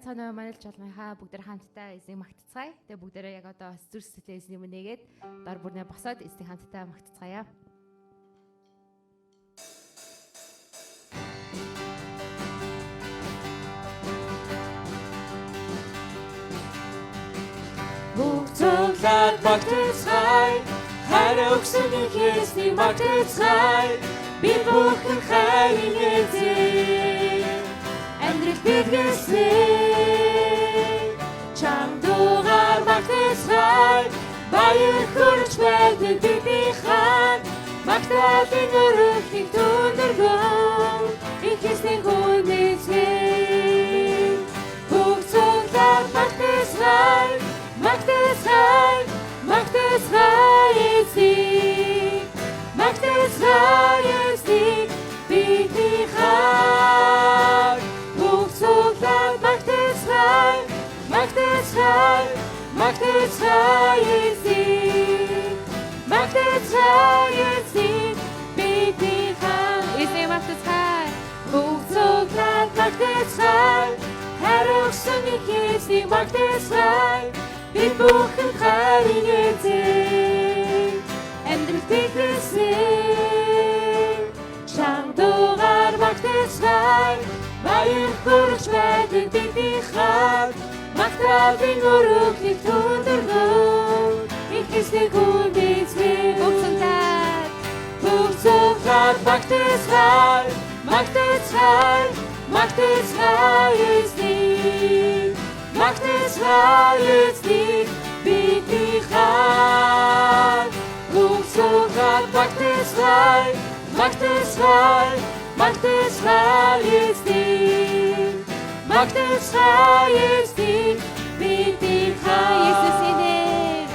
Байцгаана уу манай чуулганыхаа бүгд хамтдаа эзнийг магтацгаая. Тэгээ бүгдээрээ яг одоо бас зүрх сэтгэлээ эзний өмнө нээгээд дор бүрнээ босоод эзнийг хамтдаа магтацгаая. Бүх цуглаад магтацгаая, хайр өгсөн эзнийг магтацгаая. Бид бүхэн хайрын эзэн амьдрал бэлгэлсэн. Чам дуугаар магтацгаая, баяр хүрч байдаг бидний хаан. Магтаалын өрөвхийг түндэргэн, их эзний хүн эзэн. Бүх цуглаад магтацгаая, магтацгаая, магтацгаая эзнийг. Магтацгаая эзнийг бидний хаан. Бүх цуглаад магтацгаая, магтацгаая, магтацгаая эзнийг. Магтацгаая эзнийг бидний хаан. Эзнийг магтацгаая. Бүх цуглаад магтацгаая, хайр өгсөн их эзнийг магтацгаая. Бид бүхэн хайрын эзэн амьдрал бэлгэлсэн. Чам дуугаар магтацгаая, баяр хүрч байдаг бидний хаан. Магтаалын өрөвхийг түндэргэн, их эзнийг хүн эзэн. Бүх цуглаад Бүх цуглаад магтацгаая, магтацгаая, магтацгаая эзнийг. Магтацгаая эзнийг бидний хаан. Бүх цуглаад магтацгаая, магтацгаая, магтацгаая эзнийг. Магтацгаая эзнийг бидний хаан. Есүсийн нэр,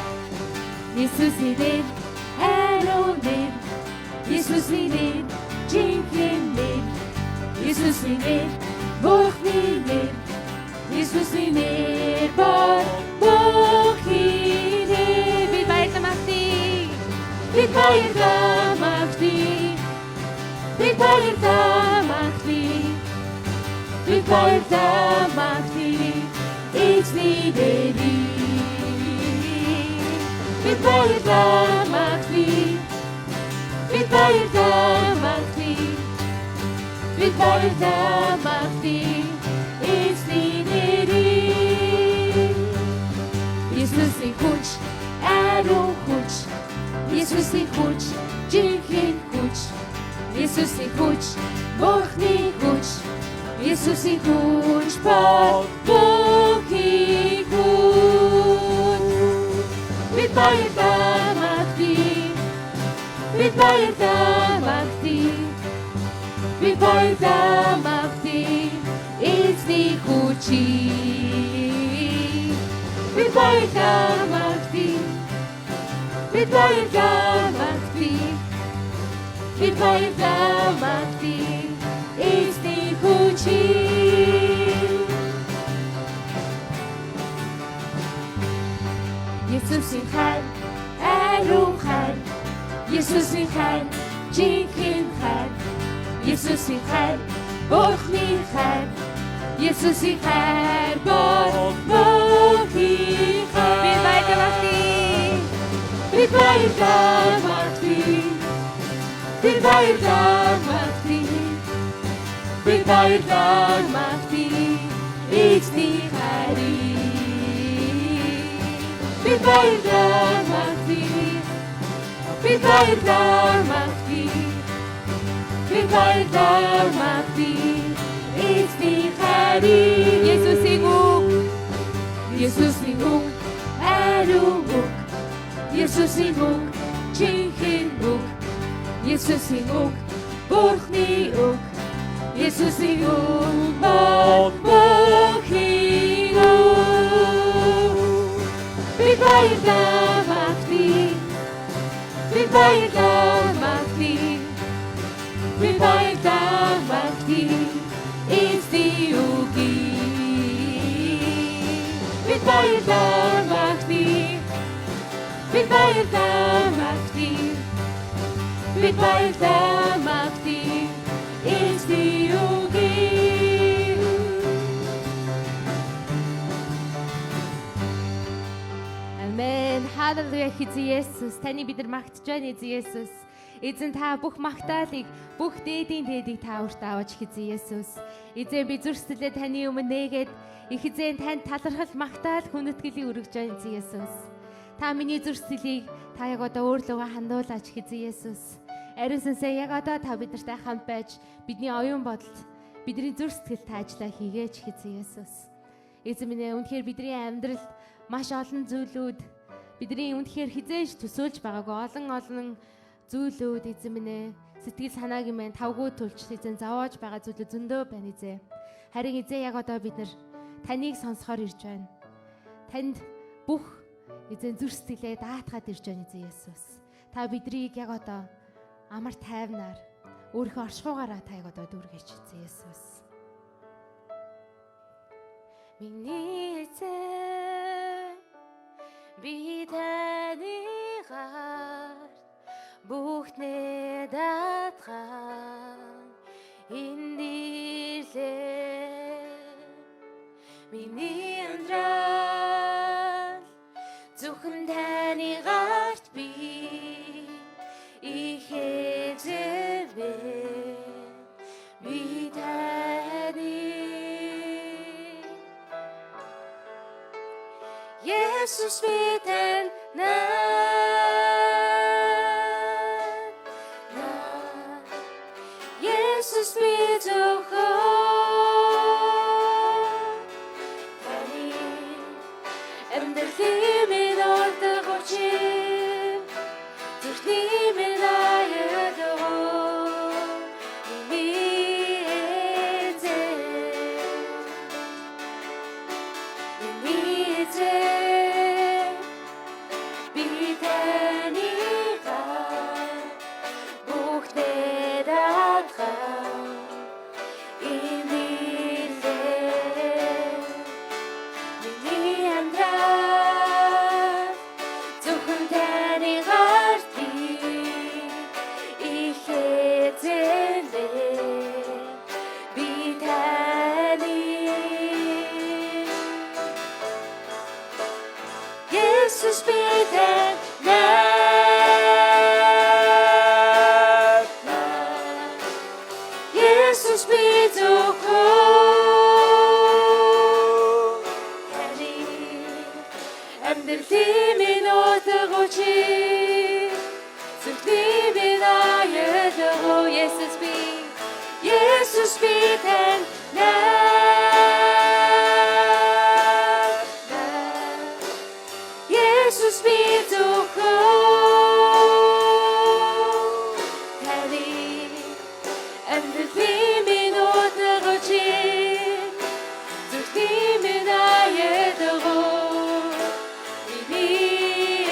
Есүсийн нэр, ариун нэр, Есүсийн нэр, жинхэнэ нэр, Есүсийн нэр, Бурхны нэр, Есүсийн нэр бол бүхий нэр. Бид баярлан магтъя. Бид баярлан магтъя. Бид баярлан магтъя. Бид баярлан магтъя. Эзний нэрийг. Бид баярлан магтъя. Бид баярлан магтъя. Бид баярлан магтъя. Эзний нэрийг. Есүсийн хүч, ариун хүч, Есүсийн хүч, жинхэнэ хүч, Есүсийн хүч, Бурхны хүч, Есүсийн хүч бол бүхий хүч. Бид баярлан магтъя, бид баярлан магтъя, бид баярлан магтъя Эзний хүчийг. Бид баярлан магтъя, бид баярлан магтъя, бид баярлан магтъя Эзний хүчийг. Есүсийн хайр, ариун хайр, Есүсийн хайр, жинхэнэ хайр, Есүсийн хайр, Бурхны хайр, Есүсийн хайр бол бүхий хайр. Бид баярлан магтъя. Бид баярлан магтъя. Бид баярлан магтъя. Бид баярлан магтъя Эзний хайрыг. Бид баярлан магтъя. Бид баярлан магтъя. Бид баярлан магтъя Эзний хайрыг. Есүсийн үг, Есүсийн үг, ариун үг, Есүсийн үг, жинхэнэ үг, Есүсийн үг, Бурхны үг, Есүсийн үг бол бүхий үг. Бид баярлан магтъя, бид баярлан магтъя, бид баярлан магтъя Эзний үгийг. Бид баярлан магтъя, бид баярлан магтъя, бид баярлан магтъя Эзний үгийг. Халелуя эзэн Есүс. Таны бид нар магтж байна эзэн Есүс. Эзэн та бүх магтаалыг, бүх дээдийн дээдийг та өөртөө аваач эзэн Есүс. Эзэн би зүрх сэтгэлээ таны өмнө нээгээд их эзэн танд талархал магтаал хүндэтгэлийг өргөж байна эзэн Есүс. Та миний зүрх сэтгэлийг та яг одоо өөрлөгөө хандуулаач эзэн Есүс. Ариун сүнсээ яг одоо та бидэнтэй хамт байж бидний оюун бодолд бидний зүрх сэтгэл та ажиллаа хийгээч эзэн Есүс. Эзэн минь ээ, үнэхээр бидний амьдралд маш олон зүйлүүд бидний үнэхээр хизээж төсөөлж байгаагүй олон олон зүйлүүд эзэн минь ээ, сэтгэл санааг юм байна тавгүй төлж эзэн зовоож байгаа зүйлүүд зөндөө байна эзэн. Харин эзэн яг одоо бид нар таныг сонсохоор ирж байна. Танд бүх эзэн зүрх сэтгэлээ даатгаад ирж байна эзэн Есүс. Та биднийг яг одоо амар тайвнаар өөрийнхөө оршихугаараа та яг одоо дүүргээч эзэн Есүс. Миний эзэн би таны гарт бүхнээ даатган энд ирлээ. Миний амьдрал зөвхөн таны гарт би их эзэн би таны Есүс би тань Есүс би зөвхөн таны амьдралын минь уртаг учир зүрхний минь аюулгүй миний эзэн миний эзэн би таны гар бүхнээ даатган энд ирлээ. Миний амьдрал зөвхөн таны гарт би их эзэн би таны Есүс би тань Есүс би зөвхөн таны амьдралын минь утга учир зүрхний минь аюулгүй Есүс би Есүс би тань Есүс би зөвхөн таны амьдралын минь утга учир зүрхний минь аюулгүй миний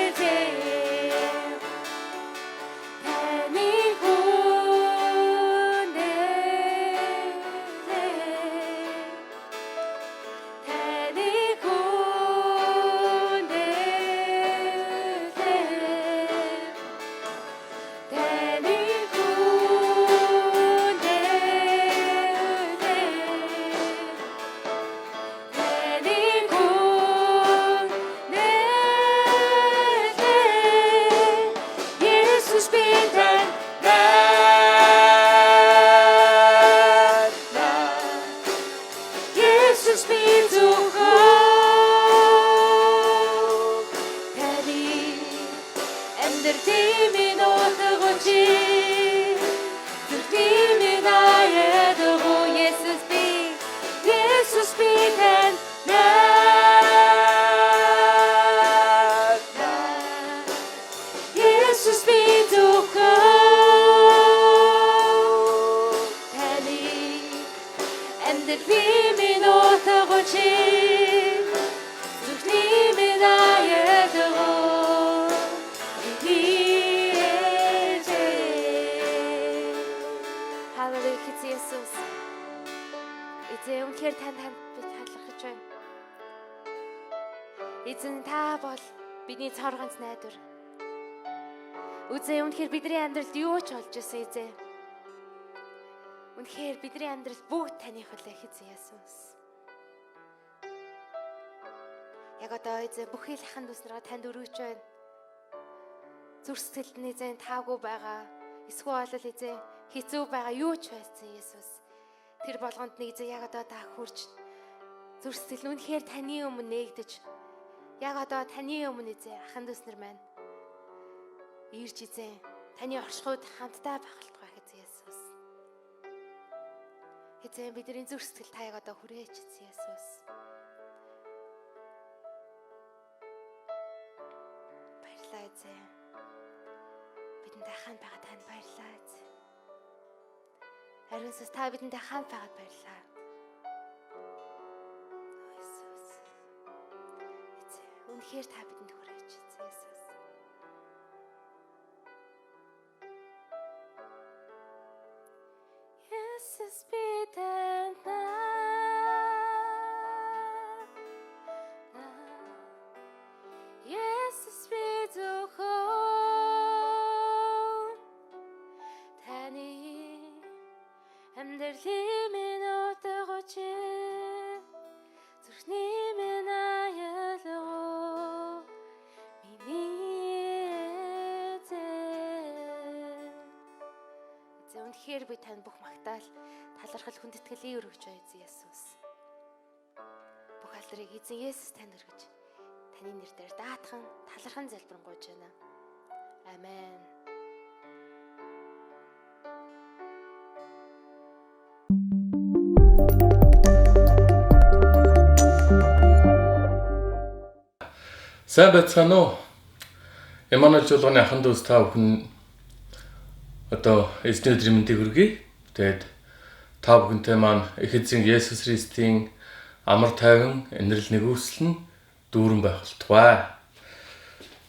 эзэн таны хүндэтлээ таны хүндэтлээ таны хүндэтлээ таны хүндэтлээ Есүс би тань Есүс би зөвхөн таны амьдралын минь утга учир зүрхний минь аюулгүй Есүс би Есүс би тань Есүс би зөвхөн таны амьдралын минь утга учир зүрхний минь аюулгүй миний эзэн. Халелуя эзэн Есүс. Эзэн үнэхээр танд би талархаж байна. Эзэн та бол бидний цор ганц найдвар. Эзэн үнэхээр бидний амьдралд юу ч болж байсан эзэн. Үнэхээр бидний амьдрал бүгд таных үлээ эзэн Есүс. Яг одоо эзэн бүхий л ахын дүүс нараа танд өргөж байна. Зүрх сэтгэлд нь эзэн таагүй байгаа. Эсвэл бол эзэн хэцүү байгаа юу ч байсан Есүс. Тэр болгонд нэг эзэн яг одоо та хурж зүрх сэтгэл үнэхээр таны өмнө нээгдэж яг одоо таны өмнө эзэн ахын дүүс нар маань ирж эзэн таны оршихуйд хамтдаа байх болтугай эзэн Есүс. Эзэн бидний зүрх сэтгэл та яг одоо хүрээч эзэн Есүс. Баярлалаа эзэн. Бидэнтэй хамт байгаа танд баярлалаа эзэн. Ариун сүнс та бидэнтэй хамт байгаад баярлалаа. Иесус. Эзэн, үнэхээр та бидэнд хүрээч эзэн Иесус. Есүс бидэнд Есүс би зөвхөн таны амьдралын минь утга учир зүрхний минь аялгаа миний эзэн. Эзэн үнэхээр би танд бүх магтаал талархал хүндэтгэлийг өргөж байна эзэн Есүс. Бүх алдрыг эзэн Есүс танд өргөж таны нэрээр даатхан талархан залбирanгуйж байна. Амен. Сайн байцгаана уу? Эммануэль чуулганы ахан дүүс та бүхэн одоо эзний өдрийн мэндийг хүргэе. Тэгээд та бүхэнтэй маань их эзэн Есүс Христийн амар тайван, инрэл нэгүсэл нь дүүрэн байх болтугай.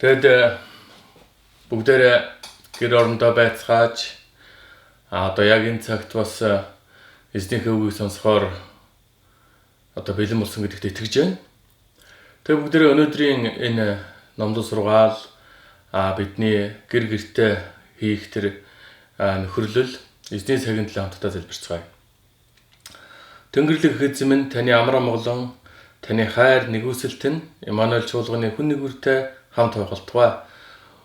Тэгээд бүгдээрээ гэр орондоо байцгааж одоо яг энэ цагт бас эзнийхээ үгийг сонсохоор одоо бэлэн болсон гэдэгт итгэж байна. Тэгээ бүгдээрээ өнөөдрийн энэ номлол сургаал бидний гэр гэртээ хийх тэр нөхөрлөл эзний цагийн төлөө хамтдаа залбирцгаая. Тэнгэрлэг эзэн минь таны амар амгалан, таны хайр нэгүсэлт нь Эммануэль чуулганы хүн нэгүртэй хамт байх болтугай.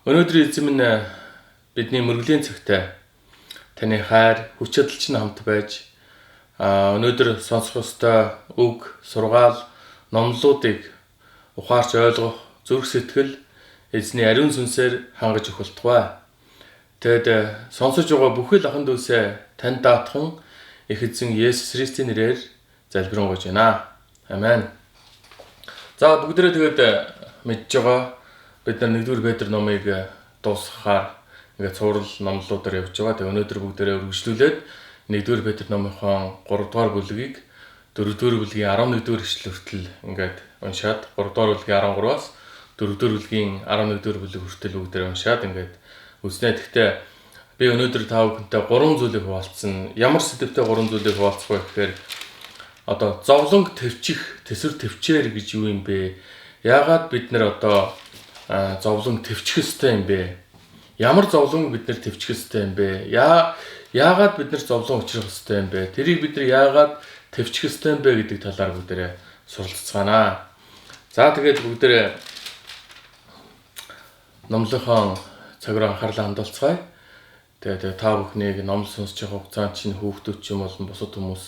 Өнөөдрийн эзэн минь бидний мөргөлийн цагтаа таны хайр, хүч чадал чинь хамт байж өнөөдөр сонсох ёстой үг, сургаал, номлолуудыг ухаарч ойлгох зүрх сэтгэл эзний ариун сүнсээр хангаж өгөх болтугай. Тэгэд сонсож байгаа бүхэл ахан дүүсээ танд даатхан их эзэн Есүс Христийн нэрээр залбирanгуйж байна. Амен. За бүгдээрээ тэгээд мэдж байгаа бид нар 1-р Петр номыг дуусгахаар ингээд цуврал номлолуудаар явж байгаа. Тэгээд өнөөдөр бүгдээрээ үргэлжлүүлээд 1-р Петр номынхон 3-р бүлгийг 4-р бүлгийн 11-р ишлэл хүртэл ингээд уншаад 3-р бүлгийн 13-аас 4-р бүлгийн 11-р бүлэг хүртэл бүгдээрээ уншаад ингээд үзнэ. Гэхдээ би өнөөдөр та бүхэнтэй 3 зүйлийг хуваалцсан. Ямар сэдвтэй 3 зүйлийг хуваалцах вэ гэхээр одоо зовлонг төвчих, төсөр төвчээр гэж юу юм бэ? Яагаад бид нар одоо зовлон төвчих ёстой юм бэ? Ямар зовлон бид нар төвчих ёстой юм бэ? Яагаад бид нар зовлон учрах ёстой юм бэ? Тэрийг бид нар яагаад төвчих ёстой юм бэ гэдэг талаар бүгдээрээ суралцгаана. За тэгээд бүгдээрээ номлохоо цаг руу анхаарлаа хандуулцгаая. Тэгээд та бүхнийг ном сонсож байгаа хугацаанд чинь хүүхдүүд ч юм болон бусад хүмүүс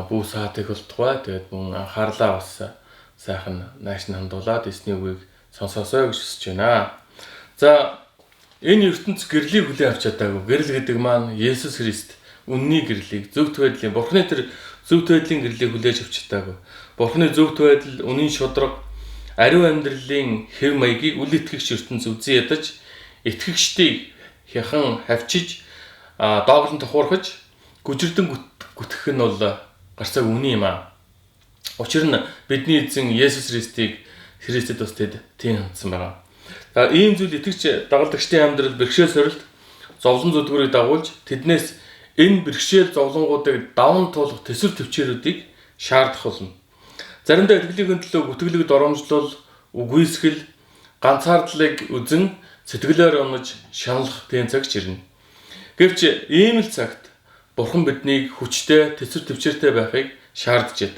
бүү саат их болтугай. Тэгээд мөн анхаарлаа бас сайхан нааш нь хандуулад эзний үгийг сонсоосой гэж хүсэж байна. За энэ ертөнц гэрлийг хүлээн авч чадаагүй. Гэрэл гэдэг маань Есүс Христ үнний гэрлийг, зөвхт байдлын Бурхны тэр зөвхт байдлын гэрлийг хүлээж авч чадаагүй. Бурхны зөвхт байдал, үнийн шударга, ариун амьдралын хэв маягийг үл итгэгч ертөнц үзэн ядаж итгэгчдийг хяхан хавчиж дооглон тохуурхаж гүжирдэн гүтгэх нь бол гарцааг үнэн юм аа. Учир нь бидний эзэн Есүс Христийг Христэд бас тэд тийм хандсан байгаа. За ийм зүйл итгэгч дагалдагчдын амьдрал бэрхшээл сорилт зовлон зүдгүүрийг дагуулж тэднээс энэ бэрхшээл зовлонгуудыг даван туулах төсөр төвчээрүүдийг шаардах болно. Заримдаа итгэлийн төлөө гүтгэлэг доромжлол, үгүйсгэл, ганцаардлыг үзэн сэтгэлээр унаж шаналх тийм цаг ч ирнэ. Гэвч ийм л цагт Бурхан биднийг хүчтэй, төсөр төвчээртэй байхыг шаардж яд.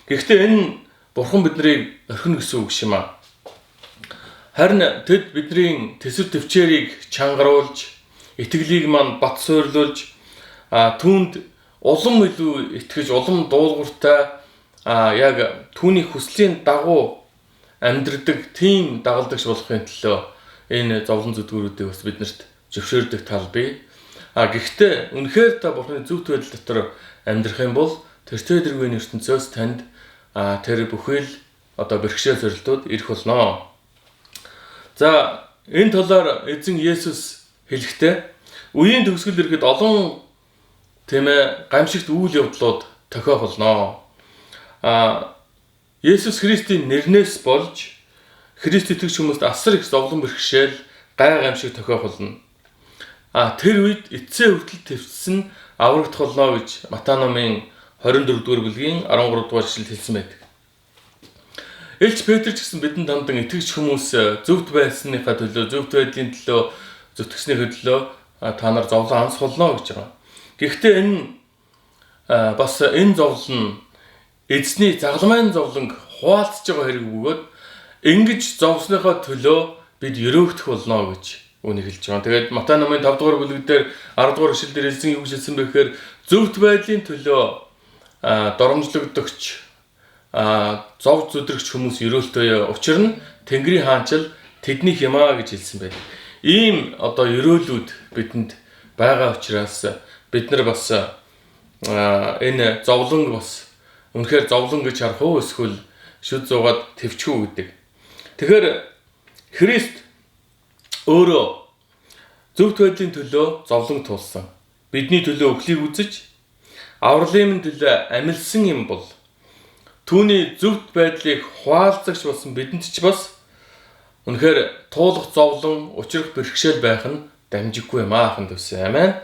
Гэхдээ энэ Бурхан биднийг орхино гэсэн үг юм аа. Харин тэд бидний тэсвэр төвчээрийг чангаруулж, итгэлийг мань бат суйрлуулж, түүнд улам илүү итгэж, улам дуулууртай яг түүний хүслийн дагуу амьдрдаг тийм дагалдагч болохын төлөө энэ зовлон зүдгүүрүүдийг бас биднэрт зөвшөөрдөг тал бий. Гэхдээ үнэхээр та Бурханы зөвхт байдал дотор амьдрах юм бол тэртээ тэргүй ертөнцөөс танд тэр бүхэл одоо бэрхшээл зорилтууд ирэх болно. За, энэ талаар эзэн Есүс хэлэхдээ үеийн төгсгөл ирэхэд олон, тийм ээ, гамшигт үйл явдлууд тохиох болно. Есүс Христийн нэрнээс болж Христ итгэгч хүмүүст асар их зовлон бэрхшээл, гай гамшиг тохиох болно. Тэр үед эцсийн хүртэл твцсэн аврагдах болно гэж Матай номын 24 дугаар бүлгийн 13 дугаар ишлэлд хэлсэн байдаг. Элч Петр ч гэсэн бидэнд хандан итгэгч хүмүүс зөвхт байсныхаа төлөө, зөвхт байдлын төлөө зүтгэснийхээ төлөө та нар зовлон ансах болно гэж байгаа. Гэхдээ энэ бас энэ зовлон нь эзний загалмайн зовлонг хуваалцж байгаа хэрэг бөгөөд ингэж зовсныхоо төлөө бид ерөөгдөх болно гэж үүнийг хэлж байгаа. Тэгээд Матай номын 5 дугаар бүлэг дээр 10 дугаар ишлэл дээр эзэн юу гэж хэлсэн бэ гэхээр зөвхт байдлын төлөө доромжлогдогч, зов зүдрэгч хүмүүс ерөөлтөө. Учир нь Тэнгэрийн хаанчил тэднийх юм аа гэж хэлсэн байдаг. Ийм одоо ерөөлүүд бидэнд байгаа учраас бид нар бас энэ зовлон бас үнэхээр зовлон гэж харах уу, эсвэл шүд зуугаад твчих үү гэдэг. Тэгэхээр Христ өөрөө зөвхт байдлын төлөө зовлон туулсан. Бидний төлөө өхлийг үзэж, авралын минь төлөө амилсан юм бол түүний зөвхт байдлыг хуваалцагч болсон бидэнд ч бас үнэхээр туулах зовлон, учрах бэрхшээл байх нь дамжиггүй юм аа, ахын дүүс. Амен.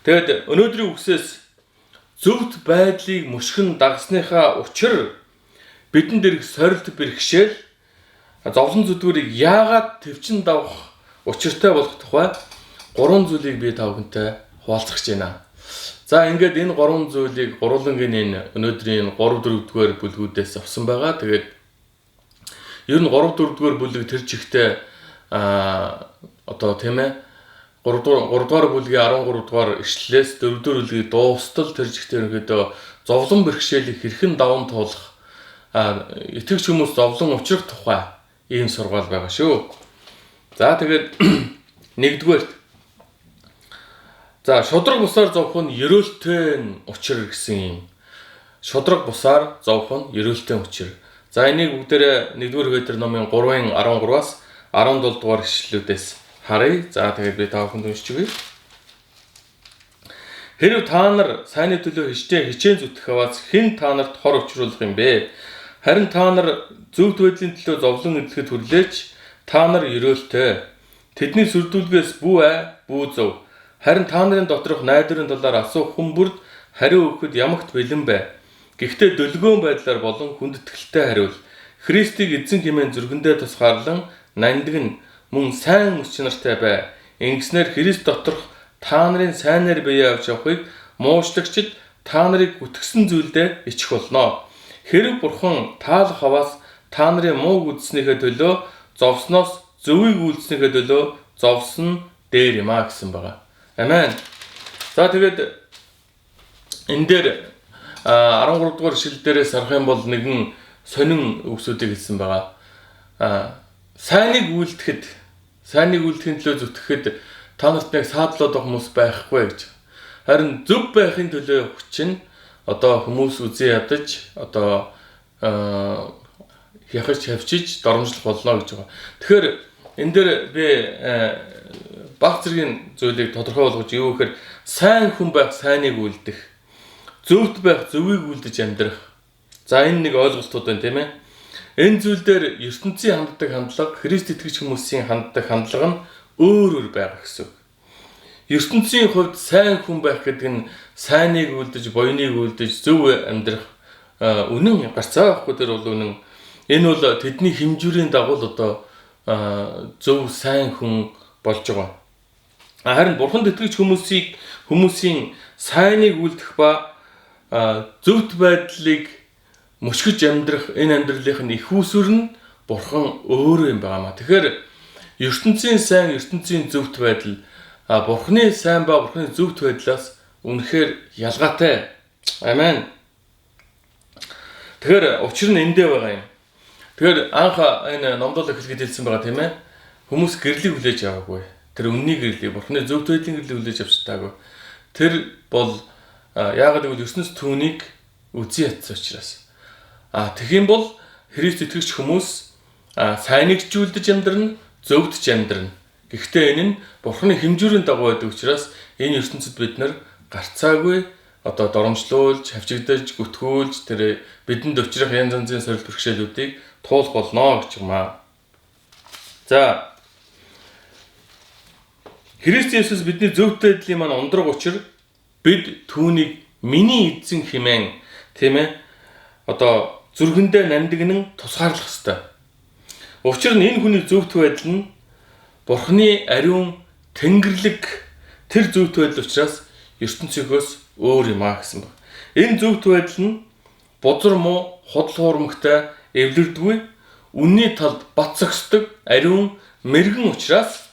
Тэгэд өнөөдрийн үгсээс зөвхт байдлыг мөшгөн дагсныхаа учир бидэнд ирэх сорилт, бэрхшээл, зовлон зүдгүүрийг яагаад төвчин давах учиртай болох тухай гурван зүйлийг би та бүхэнтэй хуваалцах гэж байна. За, ингээд энэ гурван зүйлийг гурвангийн энэ өнөөдрийн 3 4 дугаар бүлгүүдээс авсан байгаа. Тэгээд ер нь 3 4 дугаар бүлэг тэр чигтээ одоо, тийм ээ, 3 дугаар бүлгийн 13 дугаар ишлэлээс 4 дугаар бүлгийн дуустал тэр чигтээ ерөнхийдөө зовлон бэрхшээлийг хэрхэн даван туулах, итгэгч хүмүүс зовлон учрах тухай ийм сургаал байгаа шүү. За, тэгээд нэгдүгээрт, за, шударга бусаар зовх нь ерөөлтэй учир гэсэн юм. Шударга бусаар зовх нь ерөөлтэй учир. За, энийг бүгдээрээ 1-р Петр номын 3-ын 13-аас 17 дугаар ишлэлүүдээс харъя. За, тэгээд би та бүхэнд уншиж өгье. Хэрв та нар сайнны төлөө хичээн хичээн зүтгэх аваас хэн та нарт хор учруулах юм бэ? Харин та нар зөвхт байдлын төлөө зовлон эдлэхэд хүрлээч та нар ерөөлтэй. Тэдний сүрдүүлгээс бүү ай, бүү зов. Харин та нарын доторх найдварын талаар асуух хүн бүрд хариу өгөхөд ямагт бэлэн бай. Гэхдээ дөлгөөн байдлаар болон хүндэтгэлтэй хариул. Христийг эзэн хэмээн зүрхэндээ тусгаарлан нандин нь мөн сайн мэс чанартай бай. Ингэснээр Христ доторх та нарын сайнаар бие авч явахыг муушлагчид та нарыг гүтгсэн зүйлдээ ичих болно. Хэрв Бурхан таалах аваас та нарын мууг үзснийхээ төлөө зовсноос зөвийг үйлдснийхээ төлөө зовсон дээр юм а гэсэн байгаа. Амен. За, тэгээд энэ дээр 13 дугаар ишлэл дээрээс харах юм бол нэгэн сонин үгсүүдийг хэлсэн байгаа. Сайныг үйлдэхийн төлөө зүтгэхэд та нарт нэг саадлаад байгаа хүмүүс байхгүй гэж. Харин зөв байхын төлөө хүч нь одоо хүмүүс үзэн ядаж, одоо хяхаж хавчиж доромжлох болно гэж байгаа. Тэгэхээр энэ дээр би баг зэргийн зүйлийг тодорхой болгож, юу гэхээр сайн хүн байх сайныг үлдэх, зөвхт байх зөвийг үлдэж амьдрах. За, энэ нэг ойлголтууд байна, тийм ээ. Энэ зүйл дээр ертөнцийн ханддаг хандлага, Христ итгэгч хүмүүсийн ханддаг хандлага нь өөр өөр байгаа гэсэн үг. Ертөнцийн хувьд сайн хүн байх гэдэг нь сайныг үлдэж, буяныг үлдэж, зөв амьдрах, үнэн гарцаа байхгүй, тэр бол үнэн. Энэ бол тэдний хэмжүүрийн дагуу л одоо зөв сайн хүн болж байгаа. Харин Бурханд итгэгч хүмүүсийн сайныг үлдэх ба зөвхт байдлыг мөшгөж амьдрах энэ амьдралынх нь их үүсвэр нь Бурхан өөрөө юм байгаамаа. Тэгэхээр ертөнцийн сайн, ертөнцийн зөвхт байдал Бурханы сайн ба Бурханы зөвхт байдлаас үнэхээр ялгаатай. Амен. Тэгэхээр учир нь эндээ байгаа юм. Тэгэхээр анх энэ номдол эхлэхэд хэлсэн байгаа тийм ээ. Хүмүүс гэрлийг хүлээж аваагүй. Тэр үнний гэрлийг, Бурханы зөвхт байдлын гэрлийг хүлээж авч чадаагүй. Тэр бол яагаад гэвэл ертөнц түүнийг үзий ядсан учраас. Тэгэх юм бол Христ итгэгч хүмүүс сайныг ч үлдэж амьдрна, зөвхт ч амьдрна. Гэхдээ энэ нь Бурханы хэмжүүрийн дагуу байдаг учраас энэ ертөнцид бид нар гарцаагүй одоо доромжлуулж, хавчигдаж, гүтгүүлж тэр бидэнд учрах янз янзын сорилт бэрхшээлүүдийг туулах болно гэж юм аа. За, Христ Есүс бидний зөвхт байдлын маань ундраг учир бид түүнийг миний эзэн хэмээн, тийм ээ, одоо зүрхэндээ нандинан тусгаарлах ёстой. Учир нь энэ хүний зөвхт байдал нь Бурхны ариун тэнгэрлэг тэр зөвхт байдал учраас ертөнцийнхөөс өөр юм аа гэсэн баг. Энэ зөвхт байдал нь бузар муу, худал хуурмагтай, эвлэрдгүй, үнний талд бат зогсдог ариун мэрэгэн учраас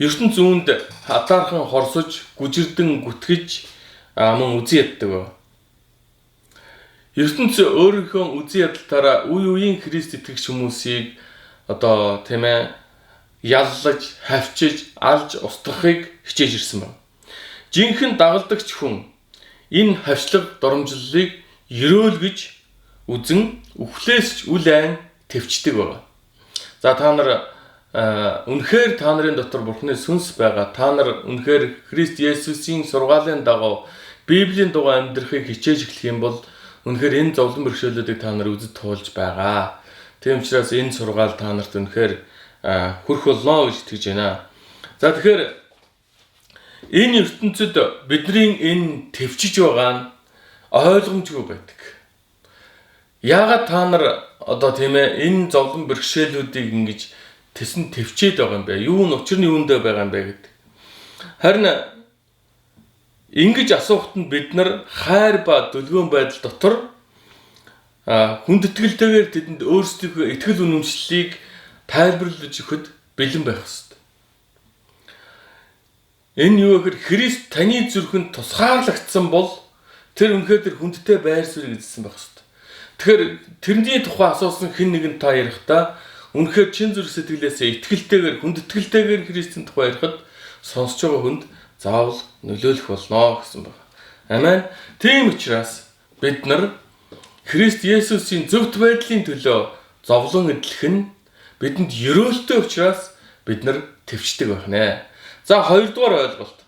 ертөнц үүнд хатаархан хорсож, гүжирдэн гүтгэж мөн үзий яддаг. Ертөнц өөрийнхөө үзий ядалтаараа үе үеийн Христ итгэгч хүмүүсийг одоо тийм ээ яллаж, хавчиж, алж устгахыг хичээж ирсэн байна. Жинхэнэ дагалдагч хүн энэ хавчлага доромжлолыг ерөөл гэж үзэн үхлээс ч үл айн төвчдөг байгаа. За, та нар үнэхээр та нарын дотор Бурхны сүнс байгаа. Та нар үнэхээр Христ Есүсийн сургаалын дагуу Библийн дагуу амьдрахыг хичээж эхлэх юм бол үнэхээр энэ зовлон бэрхшээлүүдийг та нар үзэж туулж байгаа. Тийм учраас энэ сургаал та нарт үнэхээр хүрх болно гэж итгэж байна. За, тэгэхээр энэ ертөнцид бидний энэ төвчж байгаа нь ойлгомжгүй байдаг. Яагаад та нар одоо тийм ээ энэ зовлон бэрхшээлүүдийг ингэж тэсэн төвчээд байгаа юм бэ? Юу нь учир нь юундээ байгаа юм бэ гэдэг. Харин ингэж асуухад нь бид нар хайр ба дүлгөөн байдал дотор хүндэтгэлтэйгээр тэдэнд өөрсдийнхөө итгэл үнэмшлийг тайлбарлаж өгөхөд бэлэн байх ёстой. Энэ юу гэхээр Христ таны зүрхэнд тусгаарлагдсан бол тэр үнэхээр тэр хүндтэй байр суурийг эзэлсэн байх ёстой. Тэгэхээр тэрний тухай асуусан хэн нэгэн та ярихдаа үнэхээр чин зүрх сэтгэлээсээ итгэлтэйгээр хүндэтгэлтэйгээр Христийн тухай ярихад сонсож байгаа хүнд заавал нөлөөлөх болно гэсэн байна. Амен. Тийм учраас бид нар Христ Есүсийн зөвхт байдлын төлөө зовлон эдлэх нь бидэнд ерөөлтэй учраас бид нар төвчдөг байх нэ. За, хоёрдугаар ойлголт.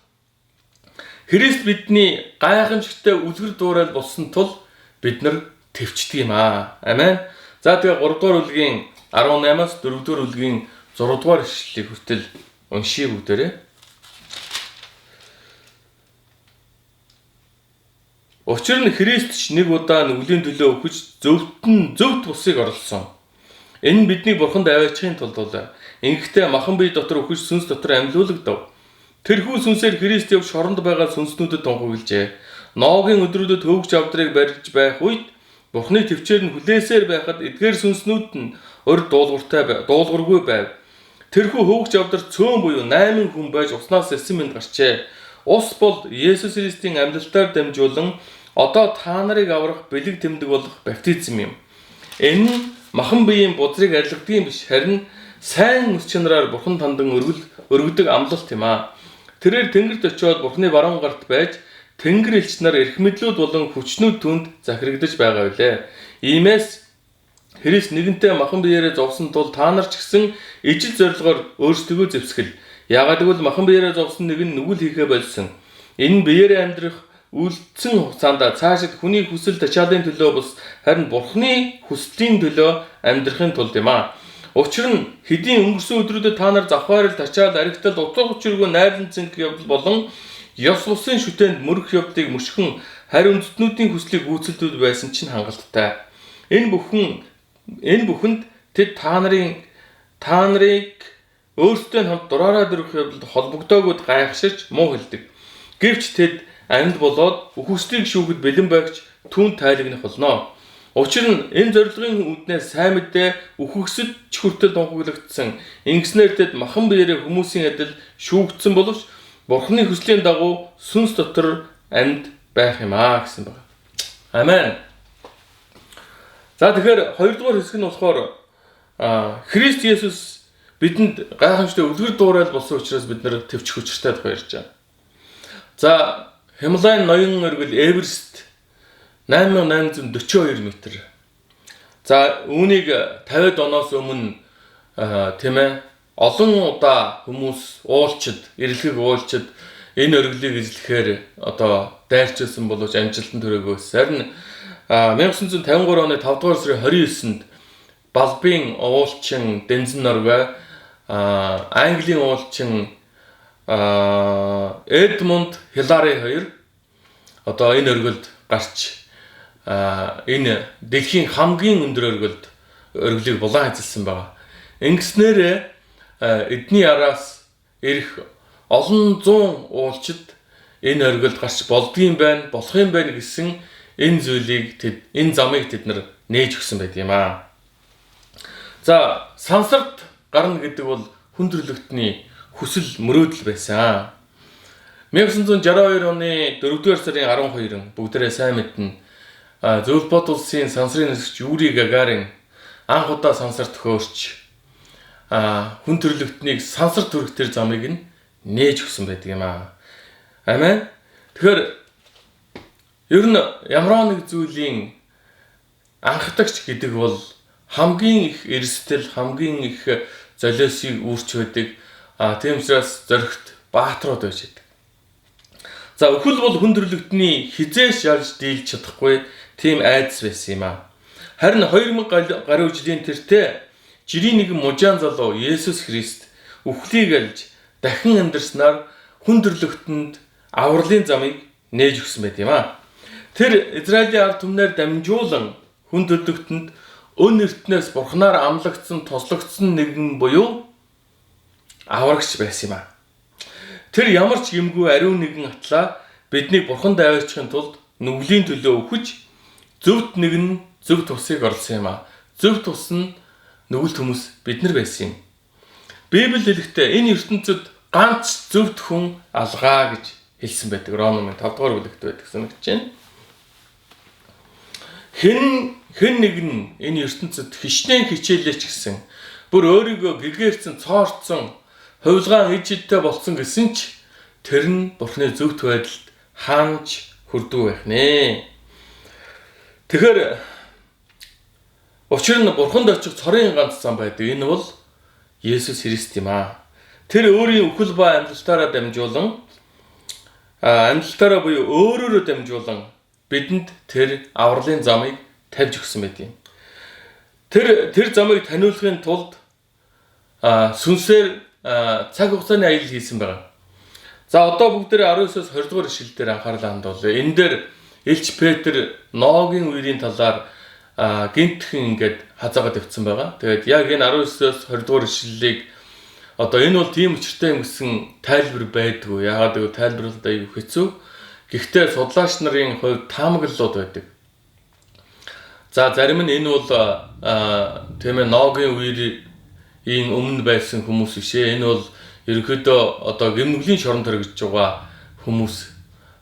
Христ бидний гайхамшигтай үлгэр дуурайл болсон тул бид нар төвчдөг юм аа. Амен. За, тэгээ 3 дугаар бүлгийн 18-аас 4 дугаар бүлгийн 6 дугаар ишлэлийг хүртэл уншия бүгдээрээ. Учир нь Христ ч нэг удаа нүглийн төлөө үхэж зөвхт нь зөвхт бусыг орлосон. Энэ нь биднийг бурханд аваачихын тулд бол ингэхдээ махан бие дотор үхэж сүнс дотор амьлуулагдав. Тэрхүү сүнсээр Христ явж шоронд байгаа сүнснүүдэд тунхаглажээ. Ноагийн өдрүүдэд хөвгч авдрыг барьж байх үед Бурхны төвчээр нь хүлээсээр байхад эдгээр сүнснүүд нь урд дуулууртай дуулуургүй байв. Тэрхүү хөвгч авдар цөөн буюу 8 хүн байж уснаас элсэн мэнд гарчээ. Ус бол Есүс Христийн амьлалтаар дамжуулан одоо та нарыг аврах бэлэг тэмдэг болох баптизм юм. Энэ нь махан биеийн бузрыг арилгадаг юм биш, харин сайн мэс чанараар Бурхан тандан өргөдөг амлалт юм аа. Тэрээр тэнгэрт очиод Бурханы баруун гарт байж тэнгэр элч нар, эрх мэдлүүд болон хүчнүүд түүнд захирагдаж байгаа билээ. Иймээс Христ нэгэнтээ махан биеэрээ зовсон тул та нар ч гэсэн ижил зорилгоор өөрсдийгөө зэвсгэл. Яагаад гэвэл махан биеэрээ зовсон нэг нь нүгэл хийхээ болсон. Энэ нь биеэрээ амьдрах үлдсэн хугацаанд цаашид хүний хүсэл тачаалын төлөө бус харин Бурхны хүслийн төлөө амьдрахын тулд юм аа. Учир нь хэдийн өнгөрсөн өдрүүдэд та нар завхаарл, тачаал, аригтал, утга учиргүй найрлан цэнх явдал болон ёс бусын шүтээнд мөрөх явдлыг мөшгөн харь үндэстнүүдийн хүслийг гүйцэлдүүд байсан чинь хангалттай. Энэ бүхэнд тэд та нарыг өөрсдөө хамт дураараа дөрөх явдалд холбогдоогүйд гайхширч муу хэлдэг. Гэвч тэд амьд болоод үхвсдийг шүүхэд бэлэн байгч түүнд тайлагнах болно. Учир нь энэ зорилгын үүднээс сайн мэдээ үхэгсэд ч хүртэл тунхаглагдсан. Ингэснээр тэд махан биеэрээ хүмүүсийн адил шүүгдсэн боловч Бурхны хүслийн дагуу сүнс дотор амьд байх юм аа гэсэн байна. Амен. За, тэгэхээр хоёрдугаар хэсэг нь болохоор Христ Есүс бидэнд гайхамшигтай үлгэр дуурайл болсон учраас бид нар тэвчих учиртай тухай ярьж байгаа. За, Хималайн ноён оргил Эверест 8842 м. За, үүнийг 50-ад оноос өмнө, тийм ээ, олон удаа хүмүүс уулчид, эрэлхэг уулчид энэ оргилыг эзлэхээр одоо дайрчилсан боловч амжилтанд хүрээгүй. Харин 1953 оны 5 дугаар сарын 29-нд Балбын уулчин Дензен Норвей, Английн уулчин Эдмунд Хилари хоёр одоо энэ оргилд гарч энэ дэлхийн хамгийн өндөр оргилыг булан эзэлсэн байгаа. Ингэснээрээ эдний араас ирэх олон зуун уулчид энэ оргилд гарч болдгийм байна, болох юм байна гэсэн энэ зүйлийг тэд, энэ замыг тэд нар нээж өгсөн байдаг юм аа. За, сансарт гарна гэдэг бол хүн төрөлхтний хүсэл мөрөөдөл байсан. 1962 оны 4-р сарын 12-нд, бүгдээрээ сайн мэднэ, Зөвлөд улсын сансрын нисгч Юрий Гагарин анх удаа сансарт хөөрч хүн төрөлхтнийг сансар төрөх тэр замыг нь нээж өгсөн байдаг юм аа. Амен. Тэгэхээр ер нь ямар нэг зүйлийн анхдагч гэдэг бол хамгийн их эрсдэл, хамгийн их золиосыг үүрч байдаг. Тийм учраас зоригт баатрууд байж байдаг. За, үхэл бол хүн төрөлхтний хэзээ ч ялж дийлж чадахгүй тийм айдас байсан юм аа. Харин 2000 гаруй жилийн тэртээ жирийн нэгэн мужаан залуу Есүс Христ үхлийг альж дахин амьдарснаар хүн төрлөختөнд авралын замыг нээж өгсөн байт юм аа. Тэр Израилийн ард түмнээр дамжуулан хүн төрлөختөнд өн эртнээс бурхнаар амлагдсан, тослогдсон нэгэн буюу аврагч байсан юм аа. Тэр ямар ч гэмгүй ариун нэгэн атлаа биднийг бурханд аваачихын тулд нүглийн төлөө үхэж, зөвхт нэг нь зөв тусыг орлсон юм аа. Зөв тус нь нүгэлт хүмүүс бид нар байсан юм. Библи хэлэхдээ энэ ертөнцид ганц зөвхт хүн алгаа гэж хэлсэн байдаг. Ром номын 5 дугаар бүлэгт байдаг санагдаж байна. Хэн хэн нэг нь энэ ертөнцид хичнээн хичээлээ ч гэсэн, бүр өөрийгөө гэгээрсэн, цоорцсон, хувилгаан иж идтэй болцсон гэсэн ч тэр нь Бурхны зөвхт байдалд хаанч хүрдүү байх нэ. Тэгэхээр учир нь Бурханд очих цорын ганц зам байдаг. Энэ бол Есүс Христ юм аа. Тэр өөрийн үхэл ба амьдлалтаараа дамжуулан, амьдлалтаараа буюу өөрөөрөө дамжуулан бидэнд тэр авралын замыг тавьж өгсөн байт юм. Тэр замыг таниулахын тулд сүнсээр цаг хугацааны аялал хийсэн байгаа. За, одоо бүгдээрээ 19-оос 20 дугаар ишлэл дээр анхаарлаа хандуулъя. Энэ дээр Элч Петр Ногийн үерийн талаар гинтхэн ингээд хазаагаад явцсан байгаа. Тэгээд яг энэ 19-оос 20 дугаар ишлэлийг одоо энэ бол тийм учиртай юм гэсэн тайлбар байдгүй. Яагаад гэвэл тайлбарлалт аягүй хэцүү. Гэхдээ судлаач нарын хувьд таамаглалууд байдаг. За, зарим нь энэ бол, тийм ээ, Ногийн үеийн өмнө байсан хүмүүс биш ээ. Энэ бол ерөнхийдөө одоо гэм нүглийн шорон төрөгдөж байгаа хүмүүс.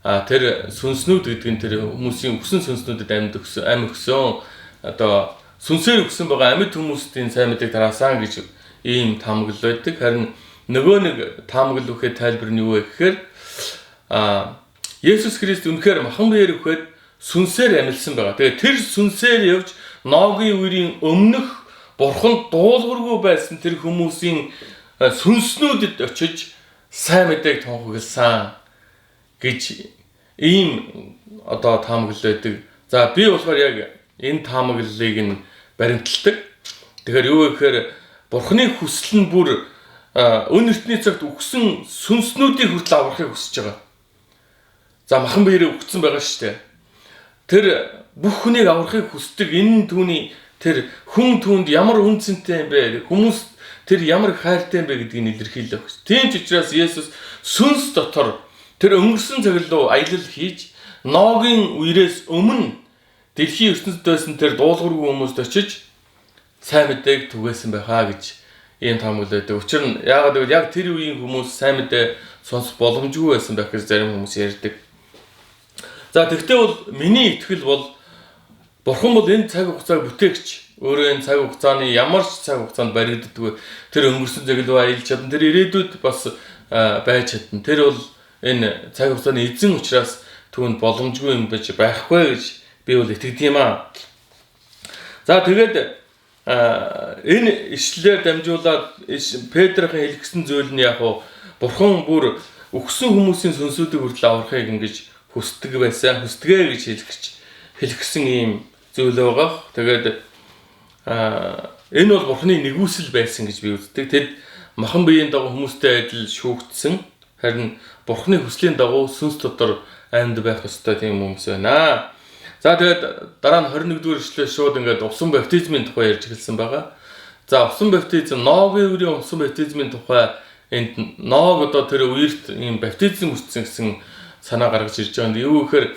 Тэр сүнснүүд гэдэг нь тэр хүмүүсийн үхсэн сүнснүүдэд амьд өгсөн, ам өгсөн, одоо сүнсээр өгсөн байгаа амьд хүмүүстийн сайн мэдээг тараасан гэж ийм таамаглал байдаг. Харин нөгөө нэг таамаглал үхээ тайлбар нь юу вэ гэхээр Есүс Христ үнэхээр махан биеэр үхээд сүнсээр амилсан байгаа. Тэгээд тэр сүнсээр явж Ногийн үеийн өмнөх бурханд дуулуургүй байсан тэр хүмүүсийн сүнснүүдэд очиж сайн мэдээг тунхагласан гэж ийм одоо таамаглал байдаг. За, би болохоор яг энэ таамаглалыг нь баримталдаг. Тэгэхээр юу вэ гэхээр бурхны хүсэл нь бүр өн эртний цагт үхсэн сүнснүүдийг хүртэл аврахыг хүсэж байгаа. За, махан биеэрээ үхсэн байгаа шүү дээ. Тэр бүх хүнийг аврахыг хүсдэг. Энэ түүний тэр хүн түүнд ямар үнэ цэнтэй юм бэ? Хүмүүс тэр ямар хайртай юм бэ гэдгийг илэрхийлэх. Тийм ч учраас Есүс сүнс дотор тэр өнгөрсөн цаг руу аялал хийж Ногийн үерээс өмнө дэлхийн ертөнцид байсан тэр дуулуургүй хүмүүст очиж сайн мэдээг түгээсэн байхаа гэж ийм таамаглал байдаг. Учир нь яагаад гэвэл яг тэр үеийн хүмүүс сайн мэдээ сонсох боломжгүй байсан байх гэж зарим хүмүүс ярьдаг. За тэгвэл бол миний итгэл бол Бурхан бол энэ цаг хугацааг бүтээгч. Өөрөө энэ цаг хугацааны ямар ч цаг хугацаанд баригддаггүй. Тэр өнгөрсөн цаг л аялж чадна. Тэр ирээдүйд бас байж чадна. Тэр бол энэ цаг хугацааны эзэн учраас түүнд боломжгүй юм байж байхгүй гэж би бол итгэдэг юм аа. За тэгээд энэ ишлэлээр дамжуулаад Петрийн хэлгэсэн зүйл нь яг уу Бурхан бүр өгсөн хүмүүсийн сүнсүүдийг хүртэл аврахыг ингэж хүсдэг байсан. Хүсдэгэ гэж хэлгэсэн ийм зүйл байгаа. Тэгээд энэ бол Бурханы нэгүсэл байсан гэж би үздэг. Тэд махан биеийн дагуу хүмүүстэй адил шүүгдсэн. Харин Бурханы хүслийн дагуу сүнс дотор амьд байх ёстой тийм хүмүүс байна. За тэгээд дараа нь 21-р эшлэлээ шууд ингээд усан баптизмын тухай ярьж эхэлсэн байгаа. За усан баптизм, Ногийн үеийн усан баптизмын тухай энд Ног одоо тэр үерт ийм баптизм хүртсэн гэсэн санаа гаргаж ирж байгаа. Юу гэхээр